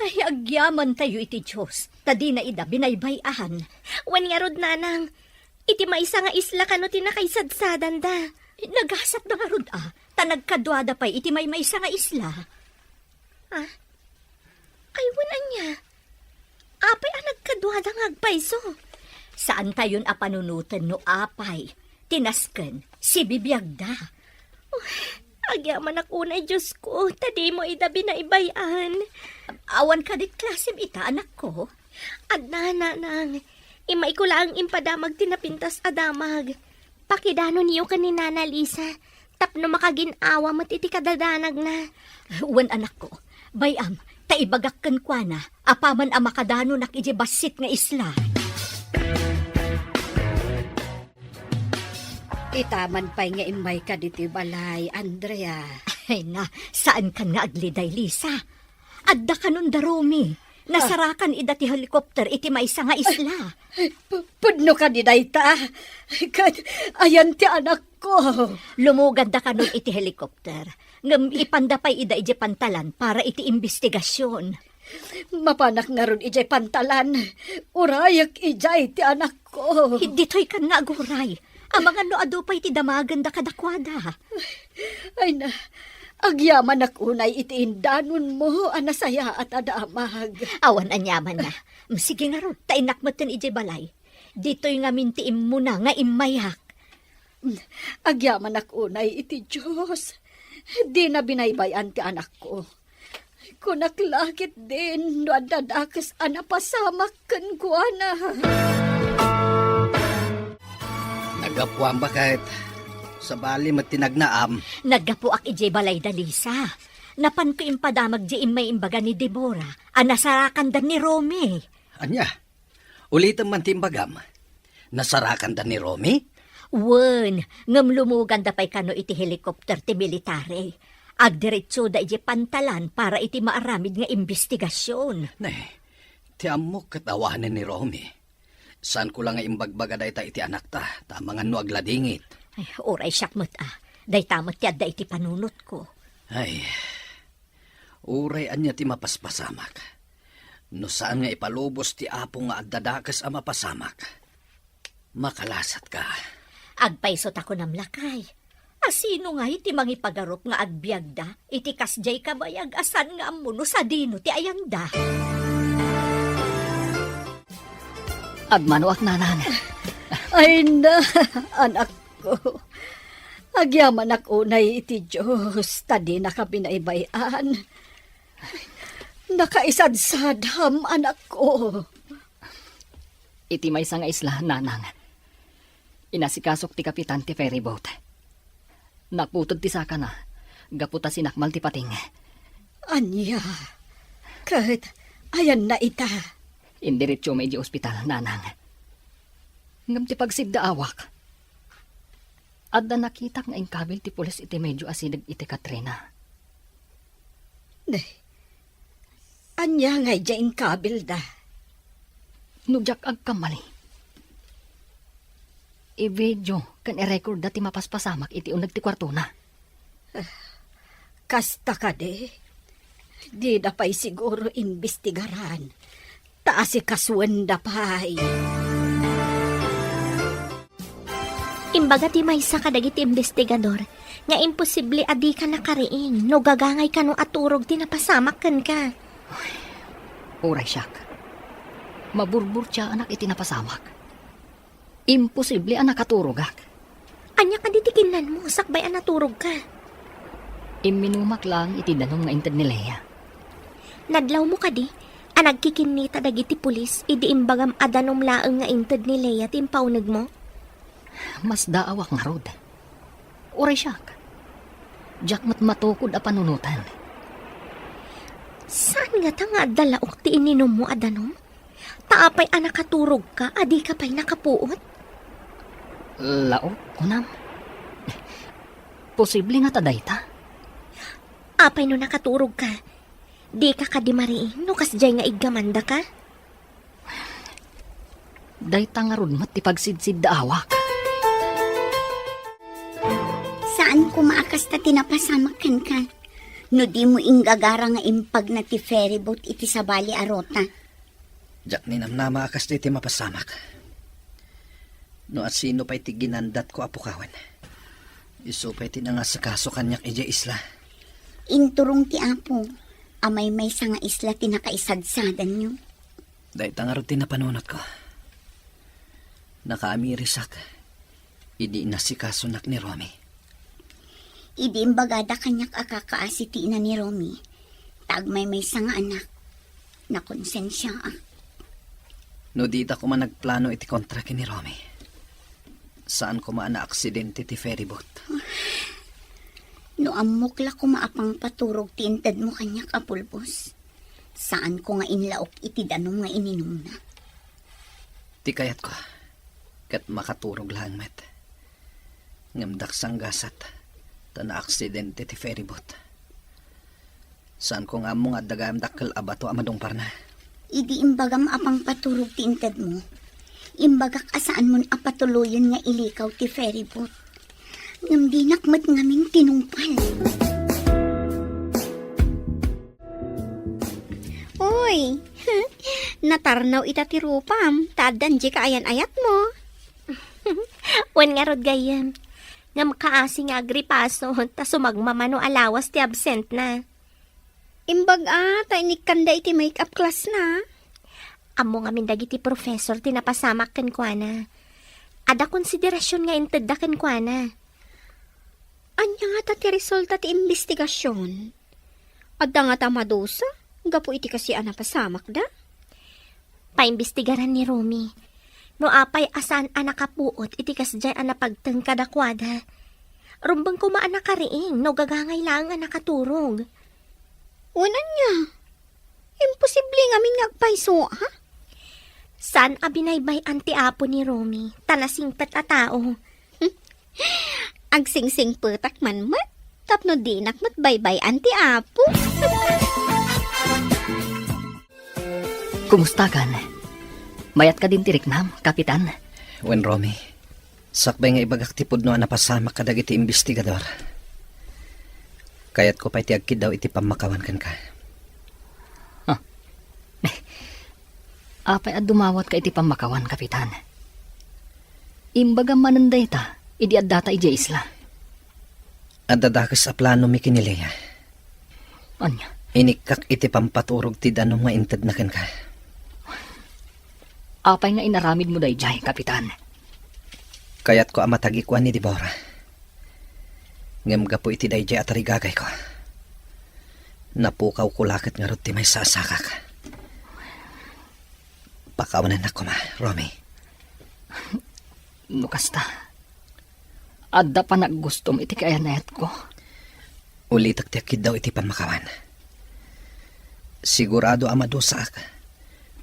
Ay, agyamantayo iti Dios, ta dina ida binaybay-an. Wen ngarud, nanang, iti maysa nga isla kano ti nakaisadsadanda. Nagasatda ngarud, a, ta nagkaduada pay iti maymaysa nga isla. Ah? Ay, wen ania? Apay a nagkaduada nga agpayso? Saantayon a panunoten no apay ti nasken, sibibiagda. Uy, agyamanak unay, Diosko, ta dimo ida binaybay-an. Awan kadi klasim ita, anakko? Adda, nanang. Immayko laeng impadamag ti napintas a damag. Pakidanonyo ken ni Nana Lisa tapno makagin-awa met iti kadadanagna. Wen, anakko, bay-am, ta ibagak kenkuana apaman a makadanonak idiay bassit nga isla. Itaman pay nga immayka ditoy balay, Andrea. Ay na, saankan nga agliday, Lisa. Adda kanon da Romy. Nasarakan ida ti helicopter iti maysa nga isla. Ay, pu-, pudno kadi dayta? Ket ayan ti anakko. Lumuganda kanon iti helicopter. Ngem ipanda pay ida idiay pantalan para iti imbestigasion. Mapanak ngarud idiay pantalan. Urayek idiay ti anakko. Ditoy kan nga aguray. Amangan no adu pay ti damagenda kadakuada. Ay na, agyamanak unay iti indanonmo a nasayaat a damag. Awan aniamanna. Sige ngarud, ta innak metten idiay balay. Ditoy ngamin ti immuna nga immayak. Agyamanak unay iti Dios. Dina binaybay-an ti anakko. Kunak la ketdin no adda dakes a napasamak kenkuana. Naggapuam baket. Sabali met ti nagnaam. Naggapuak idiay balayda, Lisa. Napanko impadamag diay immay imbaga ni Deborah a nasarakanda ni Romy. Ania? Ulitem man ti imbagam. Nasarakanda ni Romy? Wen, ngem lumuganda pay kano iti helicopter ti military. Agdiretsoda idiay pantalan para iti maaramid nga imbestigasion. Ne, ti ammok ket awanen ni Romy. Saanko la nga imbagbaga dayta iti anakta, ta amangan no agladingit. Ay, uray siak met a. Dayta met ti adda iti panunotko. Ay, uray ania ti mapaspasamak. No saan nga ipalubos ti Apo nga adda dakes a mapasamak, makalasatka. Agpayso ta kunam, lakay. A sino ngay ti mangipagarup nga agbiagda iti kasdiay kabayag a saan nga ammo no sadino ti ayanda? Agmanoak, nanang. Ay na, anakko. Agyamanak unay iti Dios, ta dinaka binaybay-an. Nakaisadsadam, anakko. Iti maysa nga isla, nanang, inasikasok ti kapitan ti ferryboat. Naputed ti sakana, gapu ta sinakmal ti pating. Ania? Ket ayanna ita? Indiretso met idiay ospital, nanang. Ngem ti pagsiddaawak, adda nakitak nga inkabil ti pulis iti medio a sideg iti Katrina. Ne, ania ngay diay inkabilda? No diak agkamali, i-video ken i-recordda ti mapaspasamak iti uneg ti kuartona. Kasta kadi, dida pay siguro imbestigaran, ta asikasuenda pay. Imbaga ti maysa kadagiti imbestigador nga imposible a dika nakariing no gagangay kano a turog ti napasamak kenka. Uray siak, maburburtiaanak iti napasamak. Imposible a nakaturogak. Ania kadi ti kinnanmo sakbay a naturogka? Imminumak laeng iti danum nga inted ni Lea. Nadlawmo kadi a nagkikinnita dagiti pulis idi imbagam a danum laeng nga inted ni Lea ti impaunegmo? Masdaawak ngarud. Uray siak, diak met matukod a panunoten. Saan ngata nga adda laok ti ininummo a danum? Ta apay a nakaturogka a dika pay nakapuot? Laok, kunam? Posible ngata dayta? Apay no nakaturogka? Dika kadi mariing no kasdiay nga iggamandaka? Dayta ngarud met ti pagsidsiddaawak. Saan koma a kasta ti napasamak kenka. No dimo inggagara nga impagna ti ferry boat iti sabali a ruta. Diak ninamnama a kasta ti mapasamak. No asino pay ti ginandatko a pukawen, isu pay ti nangasikaso kaniak idiay isla. Inturong ti Apo a maymaysa nga isla ti nakaisadsadanyo. Dayta ngarud ti napanunotko. Nakaamirisak idi inasikasonak ni Romy. Idi imbagada kaniak a kakaasi ti ina ni Romy, ta agmaymaysa nga anak, nakonsensiaak. No dita koma nagplano iti kontra ken ni Romy, saan koma a naaksidente ti ferry boat. No ammok la koma a pangpaturog ti intedmo kaniak a pulbos, saanko nga inlaok iti danum nga ininumna. Ti kayatko, ket makaturog laeng met. Ngem daksang gasat, ta naaksidente ti ferry boat. Saanko nga ammo nga adda gayam dakkel a bato a madungparna. Idi imbagam a pangpaturog ti intedmo, imbagak a saanmon a patuloyen nga ilikaw ti ferry boat. Ngem dinak met ngamin tinungpal. Uy, natarnaw ita ti rupam, ta addan diay kaayan-ayatmo. Wen ngarud gayyem, ngem kaasi nga agripaso, ta sumagmamano a lawas ti absentna. Imbag a, ta inikkanda iti make-up class na. Ammo ngamin dagiti professor ti napasamak kenkuana. Adda konsiderasion nga intedda kenkuana. Ania ngata ti resulta ti imbestigasion? Adda ngata madusa gapu iti kastoy a napasamakda? Paimbestigaran ni Romy. No apay a saan a nakapuot iti kasdiay a napagteng kadakuada. Rumbeng koma a nakariing no gagangay laeng a nakaturog. Wen ania? Imposible ngamin nga agpayso, ha? Saan a binaybay-an ti Apo ni Romy, ta nasingpet a tao. Agsingsingpetak man met, tapno dinak met baybay-an ti Apo. Kumustakan? Mayat kadin ti riknam, Kapitan? Wen, Romy. Sakbay nga ibagak ti pudno a napasamak kadagiti imbestigador, kayatko pay ti agkiddaw iti pammakawan kenka. Ah. Apay a dumawatka iti pammakawan, Kapitan? Imbagam manen dayta idi addata idiay isla. Adda dakes a planomi ken ni Lea. Ania? Inikkak iti pampaturog ti danum nga intedna kenka. Apay nga inaramidmo daydiay, Kapitan? Kayatko a matagikuan ni Deborah. Ngem gapu iti daydiay a tarigagayko, napukawko la ket ngarud ti maysa a sakak. Pakawanennak koma, Romy. No kasta, adda panaggustom iti kaayan-ayatko. Ulitek ti agkiddaw iti pammakawan. Sigurado a madusaak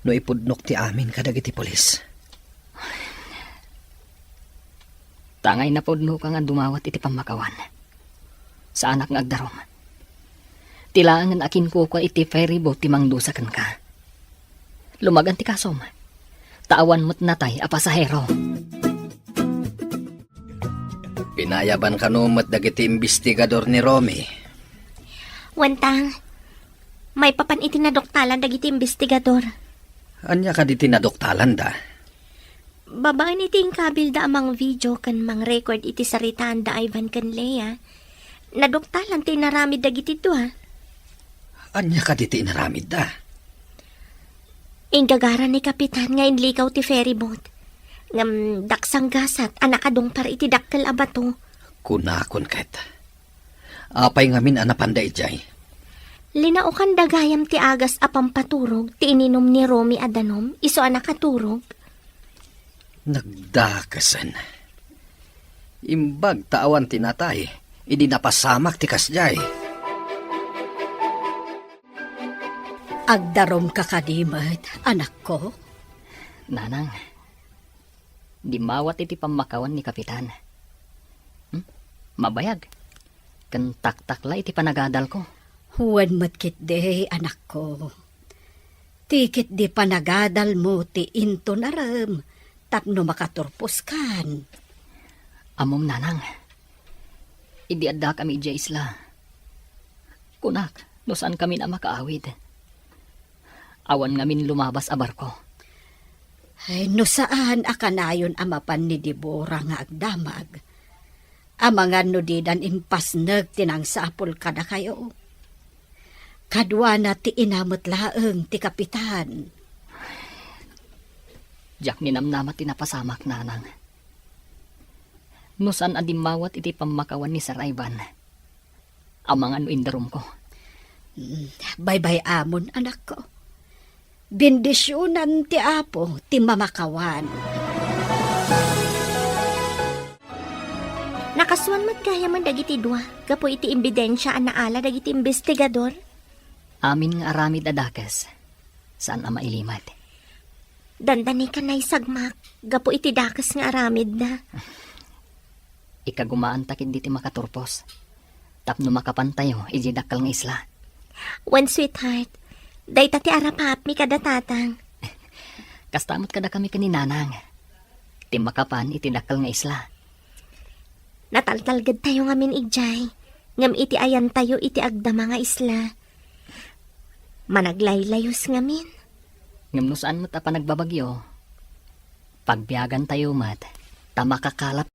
no ipudnok ti amin kadagiti pulis. Tangay napudnoka nga dumawat iti pammakawan. Saanak nga agdarum. Ti laengen a kinkukua iti ferry boat ti mangdusa kenka. Lumagan ti kasom. Ta awan met natay a pasahero. Pinayaban kano met dagiti imbestigador ni Romy? Wen ta, maipapan iti naduktalan dagiti imbestigador. Ania kadi ti naduktalanda? Babaen iti inkabilda a mangvideo ken mangrecord iti saritaan da Ivan ken Lea, naduktalan ti inaramid dagiti dua. Ania kadi ti inaramidda? Inggagara ni Kapitan nga inlikaw ti ferry boat. Ngem daksang gasat a nakadungpar iti dakkel a bato. Kunakon ket, apay ngamin a napanda idiay? Linaokanda gayam ti agas a pampaturog ti ininum ni Romy a danum isu a nakaturog. Nagdakesen. Imbag ta awan ti natay idi napasamak ti kasdiay. Agdarumka kadi met, anakko? Nanang, dimmawat iti pammakawan ni Kapitan. Hmm? Mabayag. Ken taktakla iti panagadalko. Wen met ketdi, anakko. Ti ketdi panagadalmo ti intunarem tapno makaturposkan. Ammom, nanang, idi addakami idiay isla, kunak no saankami a makaawid. Awan ngamin lumabas a barko. Ay, no saan a kanayon a mapan ni Debora nga agdamag, amangan no didan impasneg ti nangsapul kadakayo. Kaduana ti ina met laeng ti kapitan. Diak ninamnama ti napasamak, nanang. No saan a dimmawat iti pammakawan ni Sir Ivan, amangan no indarumko. Mm, baybay-amon, anakko. Bendisionan ti Apo ti mamakawan. Nakasuan met gayamen dagiti dua gapu iti ebidensia a naala dagiti imbestigador. Amin nga aramid a dakes, saan a mailimed. Dandani ka naisagmak gapu iti dakes nga aramidda. Ikagumaanta ketdi ti makaturpos tapno makapantayo idiay dakkel nga isla. Wen, sweetheart, dayta ti arapaapmi kada tatang. Kasta met kadakami ken ni nanang ti makapan iti dakkel nga isla. Nataltalgedtayo ngamin idiay, ngem iti ayantayo iti agdama nga isla, managlaylayus ngamin. Ngem no saan met a panagbabagyo, pagbiagantayo met ta makakalap